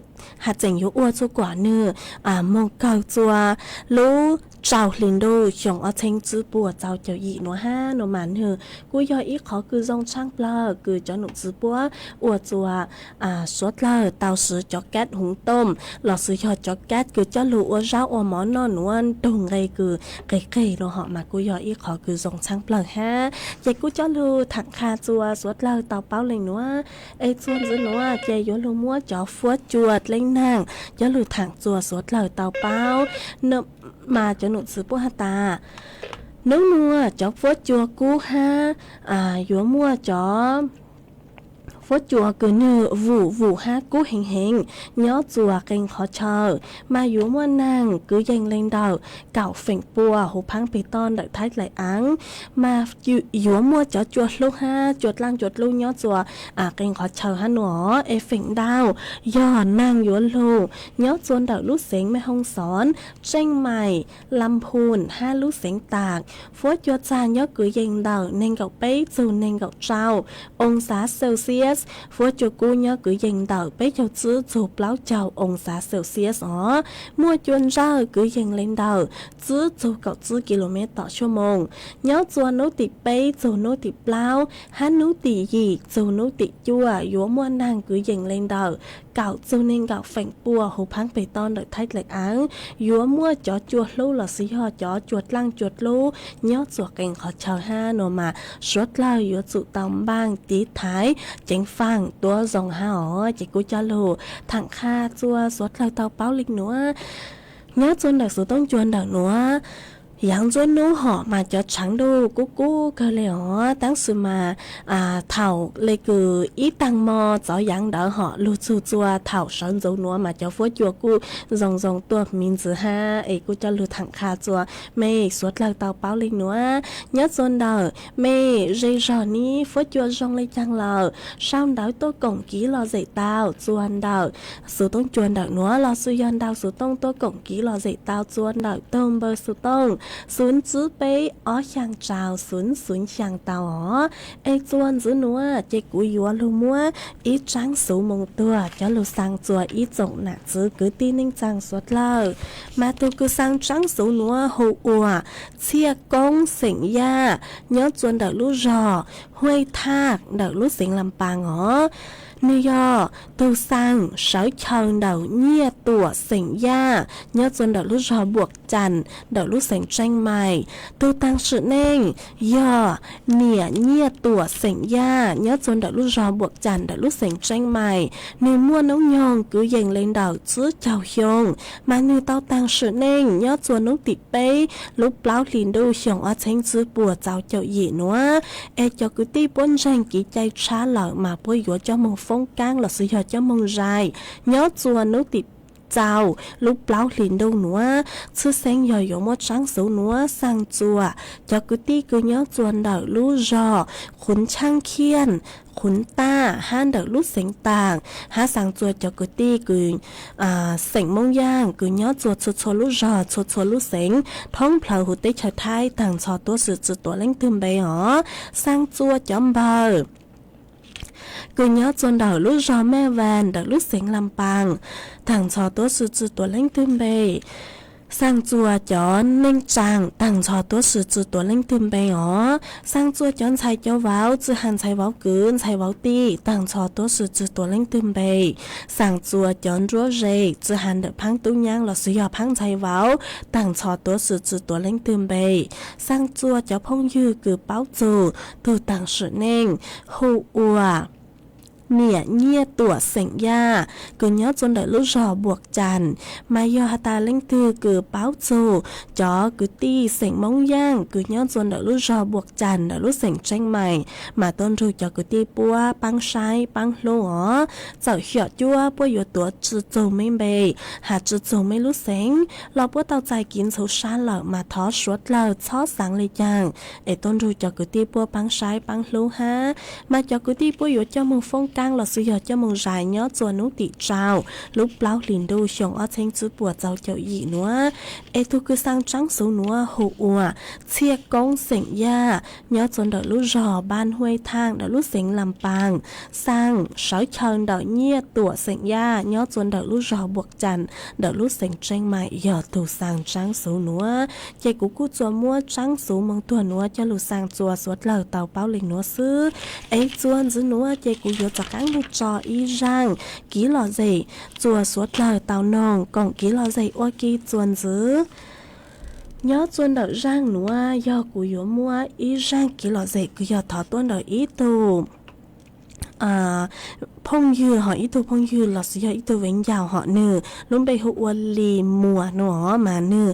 has txeem yuav ua txuas kuas nwg moog kawg txuas lub tsaus hli ntuj xyoo ob txheeb tsib puas txaus caum yim nuav hab nuav mas nwg kuj yog ib qhov kws zoo tshaaj plawg kws cov num tswv puab ua txuas suav dlawg tau swv cov kab huv toom los sis yog cov kab kws coj lug ua zaub ua mov noj nuav, tug nqe kws qig qig lug hom mas kuj yog ib qhov kws zoo tshaj plawg hab. Ces kuj coj lug thaam qha txua suav dlawg tau paub le nuav. Es txuas ntxiv nuav ces yuav lug muab cov fuab cua dleeb naag coj lug thaam txua suav dlawg tau paub. Mas cov num txwv puab has tas, nub nuav cov fuab cua kub hab yuav muaj cov fuab cua kws nwg vum vum hab kub heev heev nyob txuas qee qhov chaw, mas yuav muaj naag kwv yees le ntawm kaum feem pua huv phaab peg toj ntawm thaib dlaim aav, mas yuav muaj cov cua hlub hab cua dlaaj cua dlub nyob txuas qee qhov chaw hab nuav. Es feem ntau yog naag yuav lug nyob txuas ntawm lub xeev Mej Hoo Xoob, Tseej Maim, Lam Phum hab lub xeev Taam. Fuab cua txaag nyob kwv yees ntawm neeg nkaum peb txug neeg nkaum rau oo xav Celsius, fuab cua kub nyob kwv yees ntawm peb caug tsib txug plaub caug oo xav Celsius os. Muaj cua ntsawj kwv yees le ntawm tsib txug kaum tsib ki lu mev tom suab moos. Nyob txuas nub tim peb txug nub tim plaub hab nub tim yim txug nub tim cuaj yuav muaj naag kwv yees le ntawm kaum txug neeg nkaum feem pua huv phaab peg toj ntawm thaib dlaim aav. Yuav muaj cov cua hlub los xwb yog cov cua dlaaj cua dlub nyob txuas qee qhov chaw hab nuav mas suav dlawg yuav tsum tau npaaj tiv thaiv ceev faam tuab zoo hab os. Ces kuj coj lug thaam qha txua suav dlawg tau paub le nuav. Nyob txuas ntawm xuv toob cua ntawm nuav, yaav nruab nub hom mas cov tshaav ntuj kub kub kawg le os, tab sis mas thaum le kws ib taag mo txov yaav ntawd hom lug txug txua thaum sawv ntxuv nuav mas cov fuab cua kuj zoo zoo tuaj miv ntxiv hab. Es kuj coj lug thaam qha txua mej suav dlawg tau paub le nuav. Nyob txuas ntawm mej ze zog nib fuab cua zoo le caag lawm, sau ntawv tuaj koom kiv los zem tau txua ntawm xuv toob cua ntawm nuav los xwb yog ntau xuv tooj tuaj koom kiv los zem tau txua ntawm tug npawb xuv tooj xuv tsib peb ob xyaa rau xuv xuv xyaa tau os. Es txua ntxiv nuav ces kuv yuav lug muab ib tsaab xuv moo tuag coj lug xaa txua ib tsoom nam txiv kwv tij neej tsaa suav dlawg. Mas tug kws xaa tsaab xuv nuav hu ua Txhiaj Koob xeem Yaj, nyob txua ntawm lub zog Huaj Thaj ntawm lub xeev Lam Paas os. Nwg yog tug xaa sawv chaw ntawm Nyiaj Tuam xeem Yaj, nyob txua ntawm lub zog Npuam Cas ntawm lub xeev Tseeb Mais. Tug taag sim neej yog niam Nyiaj Tuam xeem Yaj, nyob txua ntawm lub zog Npuam Cas ntawm lub xeev Tseeb Mais. Nwg muaj noob nyoog kwv yees le ntawm tsib caug xyoo, mas nwg tau taag sim neej nyob txua nub tim peb lub plaub hli ntuj xyoo ob txheeb tsib puas txaus caum yim nuav. Es cov kwv tij puab ntseeg kev cai tshab lawm mas puab yuav coj moog foob kaab los xwb yog coj moog zais nyob txua nub tim txaus lub plaub hli ntuj nuav. Txhwj xeeb yog yuav muab tsaab xuv nuav xaa txua cov kwv tij kws nyob txua ntawm lub zog Qhuv Ntshaaj Khiaj, Qhuv Taj hab ntawm lub xeev Taam, hab xaa txua cov kwv tij kws xeem Moob Yaaj kws nyob txua txhua txhua lub zog txhua txhua lub xeev thoob plawg huv teb chaws Thaib taag txho tuab si tsi tuam leej twg npe os. Xaa txua cov npawg kws nyob txua ntawm lub zog Mej Vas ntawm lub xeev Lam Paas taag txho tuab si tsi tuam leej twg npe. Xaa txua cov neej tsaa taag txho tuab si tsi tuam leej twg npe os. Xaa txua cov ntxhais cov vauv tsi has ntxhais vauv kwv ntxhais vauv tij taag txho tuab si tsi tuam leej twg npe. Xaa txua cov nruab ze tsi has ntawm phaab tub nyaab los xwb yog phaab ntxhais vauv taag txho tuab si tsi tuam leej twg npe. Xaa txua cov phooj ywg kws paub txug tug taag sim neej hu ua niam Nyiaj Tuam xeem Yaj kws nyob txua ntawm lub zog Npuam Cas, mas yog has tas leej twg kws paub txug cov kwv tij xeem Moob Yaaj kws nyob txua ntawm lub zog Npuam Cas ntawm lub xeev Tseeb Mais, mas tuaj nrug cov kwv tij puab paab saib paab hlub os. Txawm xyom cuab puab yuav tuav tsi txug mej npe, has tsi txug mej lub xeev, los puab tau txais kev ntxhov sab lawm mas thov suav dlawg txhob xaav le caag, es tuaj nrug cov kwv tij puab paab saib paab hlub hab. Mas cov kwv tij puab yuav coj moog foob kaab los xwb yog coj moog zais nyob txua nub tim rau lub plaub hlis ntuj xyoo ob txheeb tsib puas txaus caum yim nuav. Es tug kws xaa tsaab xuv nuav hu ua Txhiaj Koob xeem Yaj, nyob txua ntawm lub zog Npab Huaj Thaaj ntawm lub xeev Lam Paas. Xaa sawv chaw ntawm Nyiaj Tuam xeem Yaj, nyob txua ntawm lub zog Npuam Cas ntawm lub xeev Tseeb Mais yog tug xaa tsaab xuv nuav. Ces kuv kuj txua muab tsaab xuv moo tuag nuav coj lug xaa txua suav dlawg tau paub le nuav xwb. Es txua ntxiv nuav ces kuv yuav tso qaab lug tso ib zaaj kiv lom zem txuas suav dlawg tau noog koom kiv lom zem ua ke txuas ntxiv. Nyob txuas ntawm zaaj nuav yog kuv yuav muab ib zaaj kiv lom zem kws yog thov tuaj ntawm ib tug phooj ywg, hos ib tug phooj ywg lossis yog ib tug viv ncaus hom nwg lub npe hu ua Lis Muas no mas nwg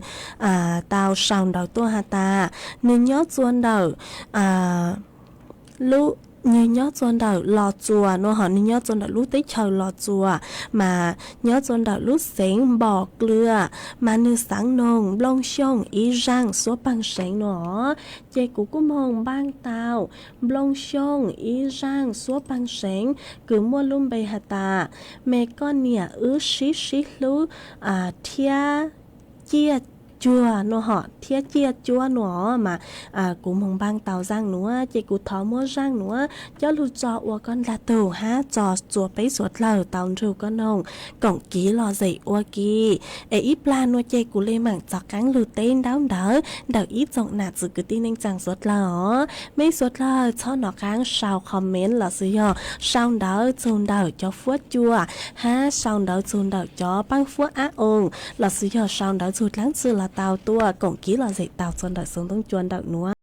tau sau ntawv tuaj has tas nwg nyob txuas ntawm, nwg nyob txuas ntawm Los Tsuas no hos nwg nyob txuas ntawm lub teb chaws Los Tsuas mas nyob txuas ntawm lub xeev Npom Klwm mas nwg xaav noog Nplooj Xyooj ib zaaj suab paag seev no. Ces kuv kuj moog npaaj tau Nplooj Xyooj ib zaaj suab paag seev kws muaj lub npe has tas, me koj niam wb sib sib hlub thiab ciaj cuag no hos thiab ciaj cuab no mas kuv moog npaaj tau zaaj nuav ces kuv thov muab zaaj nuav coj lug tso ua koj ntaag tug hab tso txuas peb suav dlawg tau nrug koj noog koom kiv lom zem ua ke. Es ib plag nuav ces kuv le maam rov qaab lug teb ntaub ntawv ntawm ib tsoom nam txiv kwv tij neej tsaa suav dlawg os. Mej suav dlawg txhob nov qaab sau comment lossis yog sau ntawv txug ntawm cov fuab cua hab sau ntawv txug ntawm cov paab fuab ab oo lossis yog sau ntawv txug dlaab tsi los tau tuaj koom kiv lom zem tau txug ntawm xuv ntoob cua ntawm nuav.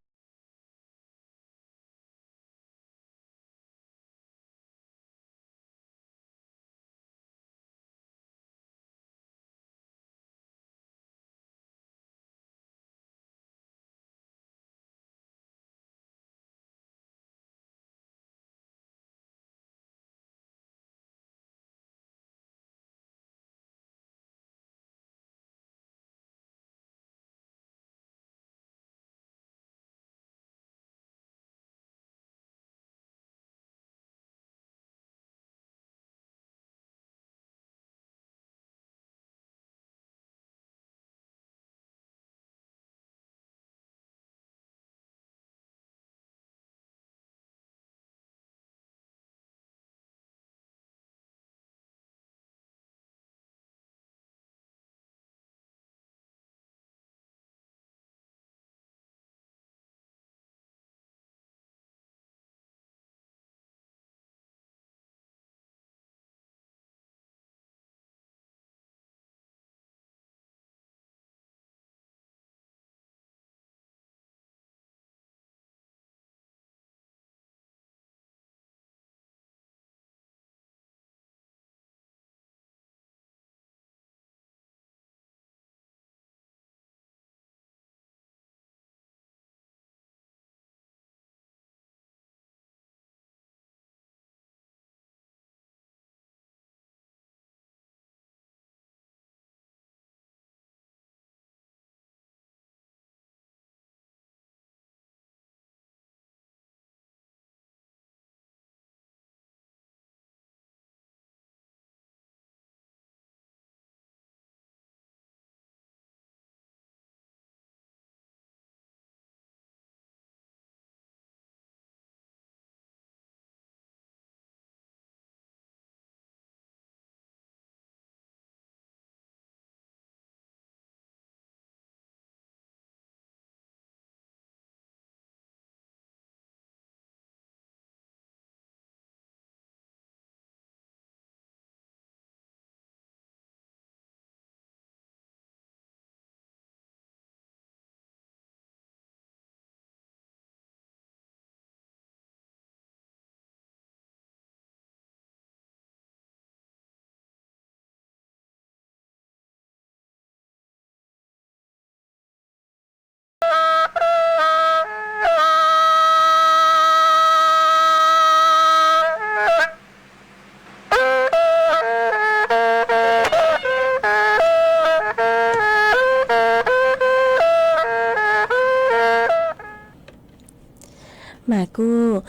Mas kuj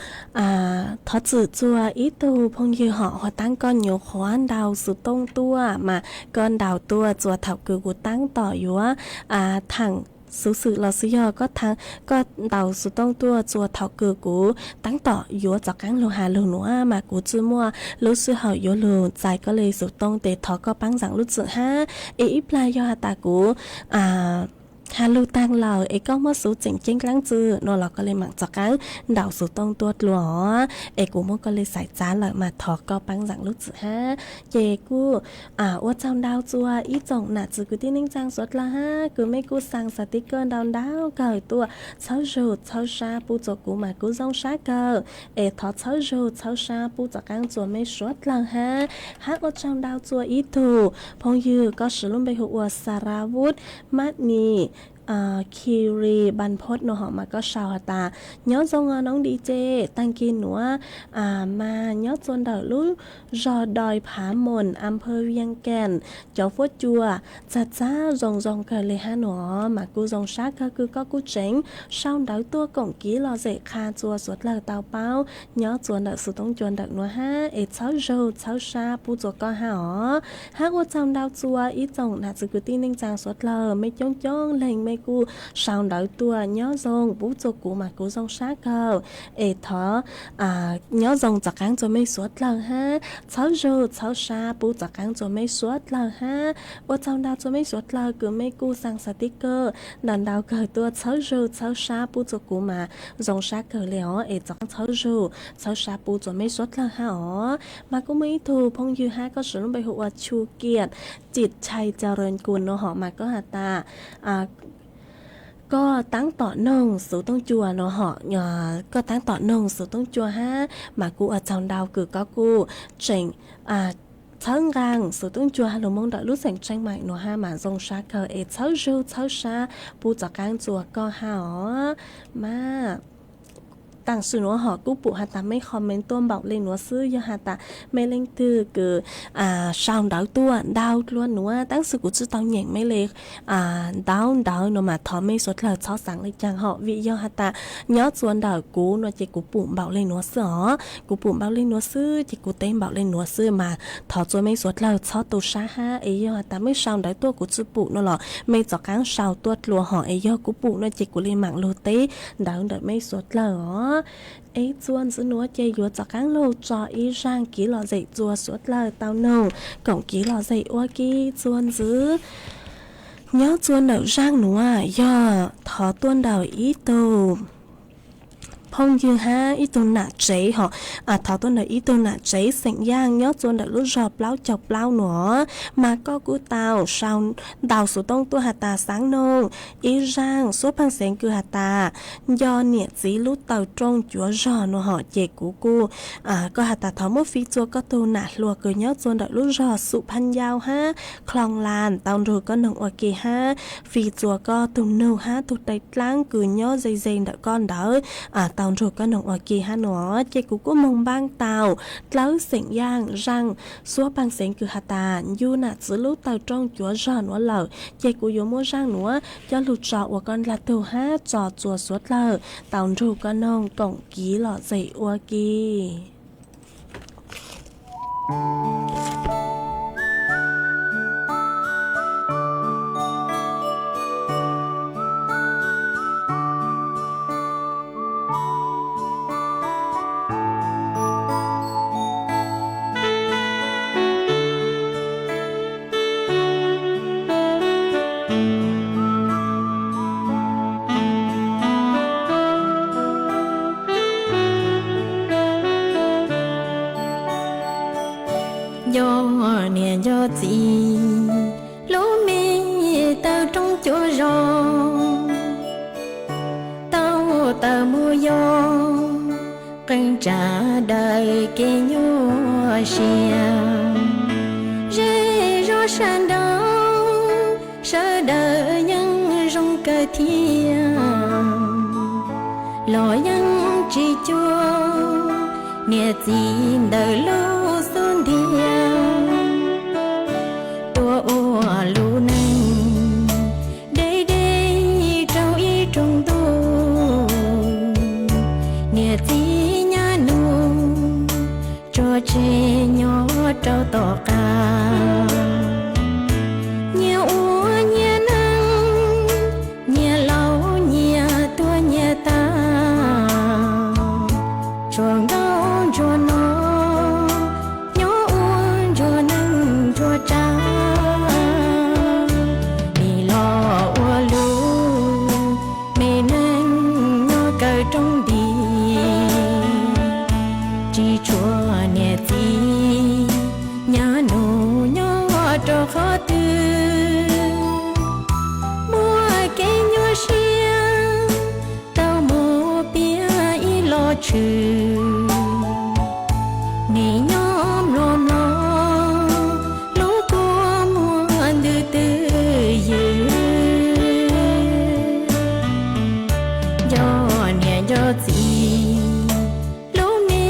thov txim txug ib tug phooj ywg hom hu taab koj nyuam qhuav ntaus xuv tooj tuaj mas koj ntaus tuaj txuas thaum kws kuv taab tom yuav thaam xuv xwm lossis yog koj ntaus xuv tooj tuaj txuas thaum kws kuv taab tom yuav rov qaab lug has lug nuav mas kuv tsi muaj lub sij hawm yuav lug txais koj le xuv tooj tes thov koj paab zaam lub txim hab. Es ib plag yog has tas kuv has lug taag lawm es koj muab xuv tseem ceeb dlaab tsi no los koj le maam rov qaab ntaus xuv tooj tuaj dlua os, es kuv muab koj le xaiv txav lawm mas thov koj paab zaam lub txim hab. Ces kuj ua tsaug ntau rua ib tsoom nam txiv kwv tij neej tsaa suav dlawg hab kws mej kuj xaa xas tiv kawg ntau ntau kawg tuaj txhawb zug txhawb sab pub rua kuv mas kuv zoo sab kawg, es thov txhawb zug txhawb sab pub rov qaab rua mej suav dlawg hab. Hab ua tsaug ntau rua ib tug phooj ywg koj siv lub npe hu ua Saravut Mani Kiri Banphoj no hom mas koj sau has tas, nyob zoo noob di ce, taag kig nuav mas nyob rua ntawm lub zog Doi Phav Moos, Amphawv Vias Kaas, cov fuab cua txag txag zoo zoo kawg le hab no mas kuj zoo sab kawg kws koj kuj tseem sau ntawv tuaj koom kiv lom zem qha rua suav dlawg tau paub nyob rua ntawm xuv toob cua ntawm nuav hab, es txhawb zug txhawb sab pub rua koj hab os. Hab ua tsaug ntau rua ib tsoom nam txiv kwv tij neej tsaa suav dlawg, mej coob coob leeg mej kuj sau ntawv tuaj nyob zoo pub rua kuv mas kuv zoo sab kawg, es thov nyob zoo rov qaab rua mej suav dlawg hab, txhawb zug txhawb sab pub rov qaab rua mej suav dlawg hab. Ua tsaug ntau rua mej suav dlawg kws mej kuj xaa xas tiv kawg ntau ntau kawg tuaj txhawb zug txhawb sab pub rua kuv mas zoo sab kawg le os, es rov qaab txhawb zug txhawb sab pub rua mej suav dlawg hab os. Mas kuj muaj ib tug phooj ywg hab koj siv lub npe hu ua Chu Kiam Cim Chai Cau Rees Kus no hom mas koj has tas, koj taab tom noog xuv toob cua no hom, koj taab tom noog xuv toob cua hab mas kuj ua tsaug ntau kws koj kuj tseem txhawb nqaa xuv toob cua has lug moog ntawm lub xeem Tseej Maim no hab mas zoo sab kawg, es txhawb zug txhawb sab pub rov qaab rua koj hab os. Mas taam sim nuav hom kuj pum has tas mej comment tuaj npaum le nuav xwb, yog has tas mej leej twg kws sau ntawv tuaj ntau dlua nuav tab sis kuv tsi tau nyeem mej le ntau ntawv no mas thov mej suav dlawg txhob xaav le caag hom, vim yog has tas nyob rua ntawm kuv no ces kuv pum npaum le nuav xwb os, kuv pum npaum le nuav xwb ces kuv teb npaum le nuav xwb mas thov rua mej suav dlawg txhob tu sab hab, es yog has tas mej sau ntawv tuaj kuv tsi pum no los mej rov qaab sau tuaj dlua hom, es yog kuv pum no ces kuv le maam lug teb ntawv ntawm mej suav dlawg os. Es txuas ntxiv nuav ces yuav rov qaab lug tso ib zaaj kiv lom zem rua suav dlawg tau noog koom kiv lom zem ua ke. Txuas ntxiv nyob rua ntawm zaaj nuav yog thov tuaj ntawm ib tug phooj ywg hab ib tug nam tsev hom, thov tuaj ntawm ib tug nam tsev xeem Yaaj nyob rua ntawm lub zog plaub caug plaub nuav, mas koj kuj tau sau ntau xuv tooj tuaj has tas xaav noog ib zaaj suab phaaj xeev kws has tas nco niam txiv lub taw rooj cuav zog no hom, ces kuv kuj, koj has tas thov muab fij rua koj tug nam hluas kws nyob rua ntawm lub zog Xum Phaaj Yau hab Khloos Laas tau nrug koj noog ua ke hab, fij rua koj tug nug hab tug dai dlaab kws nyob ze ze ntawm koj ntawd tau nrug koj noog ua ke hab no. Ces kuv kuj moog npaab tau dlawb xeem Yaaj zaaj suab phaaj xeev kws has tas nco niam txiv lub taw rooj cuav zog nuav lawm, ces kuv yuav muab zaaj nuav coj lug tso ua koj dlaag tug hab tso rua suav dlawg tau nrug koj noog koom kiv lom zem ua ke. Nco niam nco txiv lub me taw rooj cuav zog, tau taws mus yog qee tsav daws kev nyuaj siab. Zej zog sawv nraud, sawv daws yeej zoo kawg thiab, los yeej tsis cuag niam txiv ntawm lub xub ntiag. Tuaj ua lub neej deb deb rau ib rooj ntuj, niam txiv nyab nug tso tseg nyob rau tom qab. Nyias ua nyias neej, nyias laus nyias tuag nyias tag, tsuas nkauj ntsuag no Qhov twg muaj kev nyuaj siab tau mus piav ib los tshwm. Nim nyob mlom mlom lub kua muag ntws twj ywm, nco niam nco txiv lub me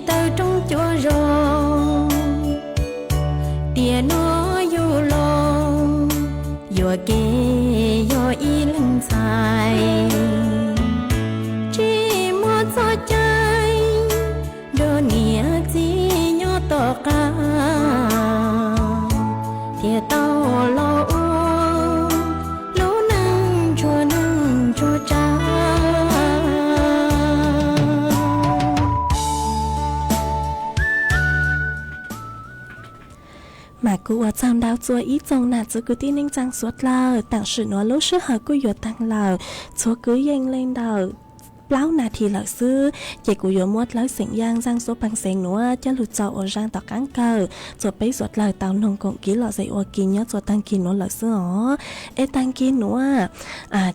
taw roob cua zos. Tiam no yug los yuam kev yog ib leeg ntxhais, tsis muaj txoj cai nrog niam txiv nyob tom qab, thiaj tau los ua lub neej ntsuag neej ntsuag tsav. Mas kuv ua tsaug ntau txua ib tsoom nam txiv kwv tij neej tsaa suav dlawg. Taam sim nuav lub sij hawm kuj yuav taag lawm, txhua kwv yeej le ntawm plaub nas this lawm xwb, ces kuv yuav muab dlawb xeem yaaj zaaj xuab paag xeev nuav coj lug txaus ua zaaj tom qaab kawg txua peb suav dlawg tau noog koom kis lom zem ua ke nyob txua taag kis nuav lawm xwb os. Es taag kis nuav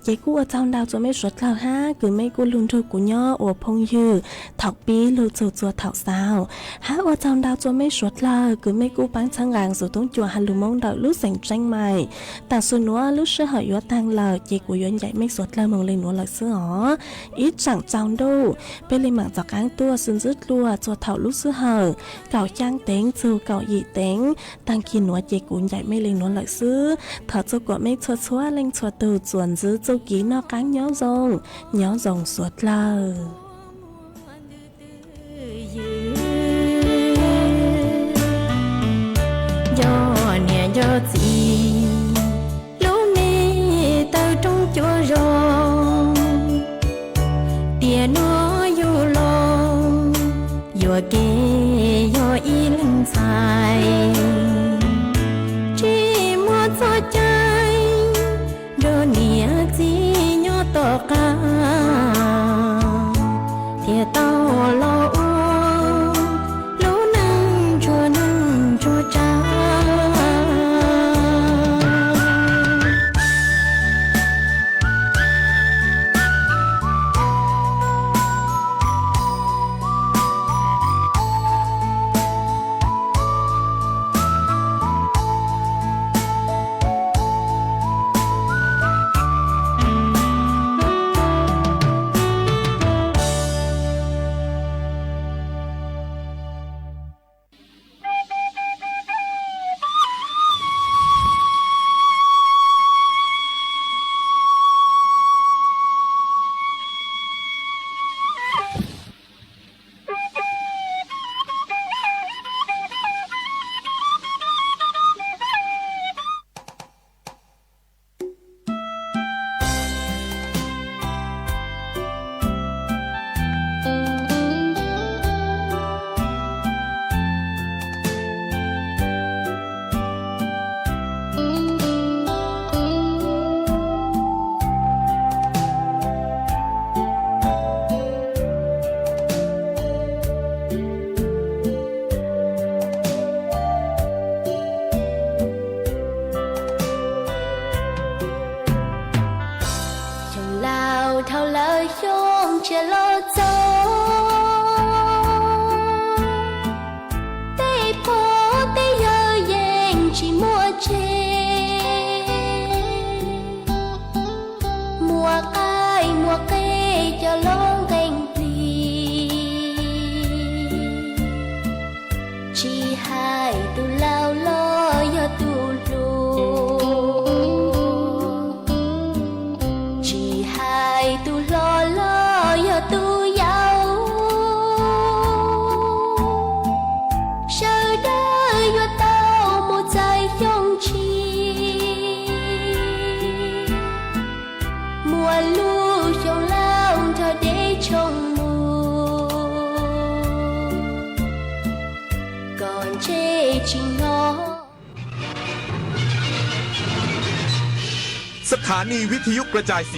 ces kuj ua tsaug ntau txua mej suav dlawg hab kws mej kuj lug nrug kuv nyob ua phooj ywg thaum pib lug txug txua thaum xaus. Hab ua tsaug ntau txua mej suav dlawg kws mej kuj paab txhawb nqaa xuv toob cua has lug Moob ntawm lub xeem Tseeb Maim. Taam sim nuav lub sij hawm yuav taag lawm ces kuv yuav ncaim mej suav dlawg moog le nuav lawm xwb os. Ib tsaam tsaus ntuj peb le maam rov qaab tuaj xwb ntxwb dlua txua thaum lub sij hawm kaum xyaa teev txug kaum yim teev. Taag kis nuav ces kuv ncaim mej le nuav lawm xwb. Thov txua kuam mej txhua txhua leej txhua tug txuas ntxiv txuj kev noj qaab nyob zoo, nyob zoo suav dlawg. Nco niam nco txiv lub me taw roob cua zos, tiam nuav yug los yuam kev yog ib leeg ntxhais, tsis muaj txoj cai nrog niam txiv nyob tom qab, thiaj tau los ua lub neej ntsuag neej ntsuag tsav. Xyoo laus dhau lawm xyoo tshiab los txog, tej pog tej yawg yeej tsis muaj tseg. Muaj qaib muaj qe coj los nqee plig, tsis hais tus laus los yog tus hluas, tsis hais tus hlob los yog tus yau, sawv daws yuav tau mus txais xyoo tshiab. Muaj lub xyoo laus nrog deb tshooj mus, kom ntsej tsis hnov. สถานีวิทยุกระจายเสียง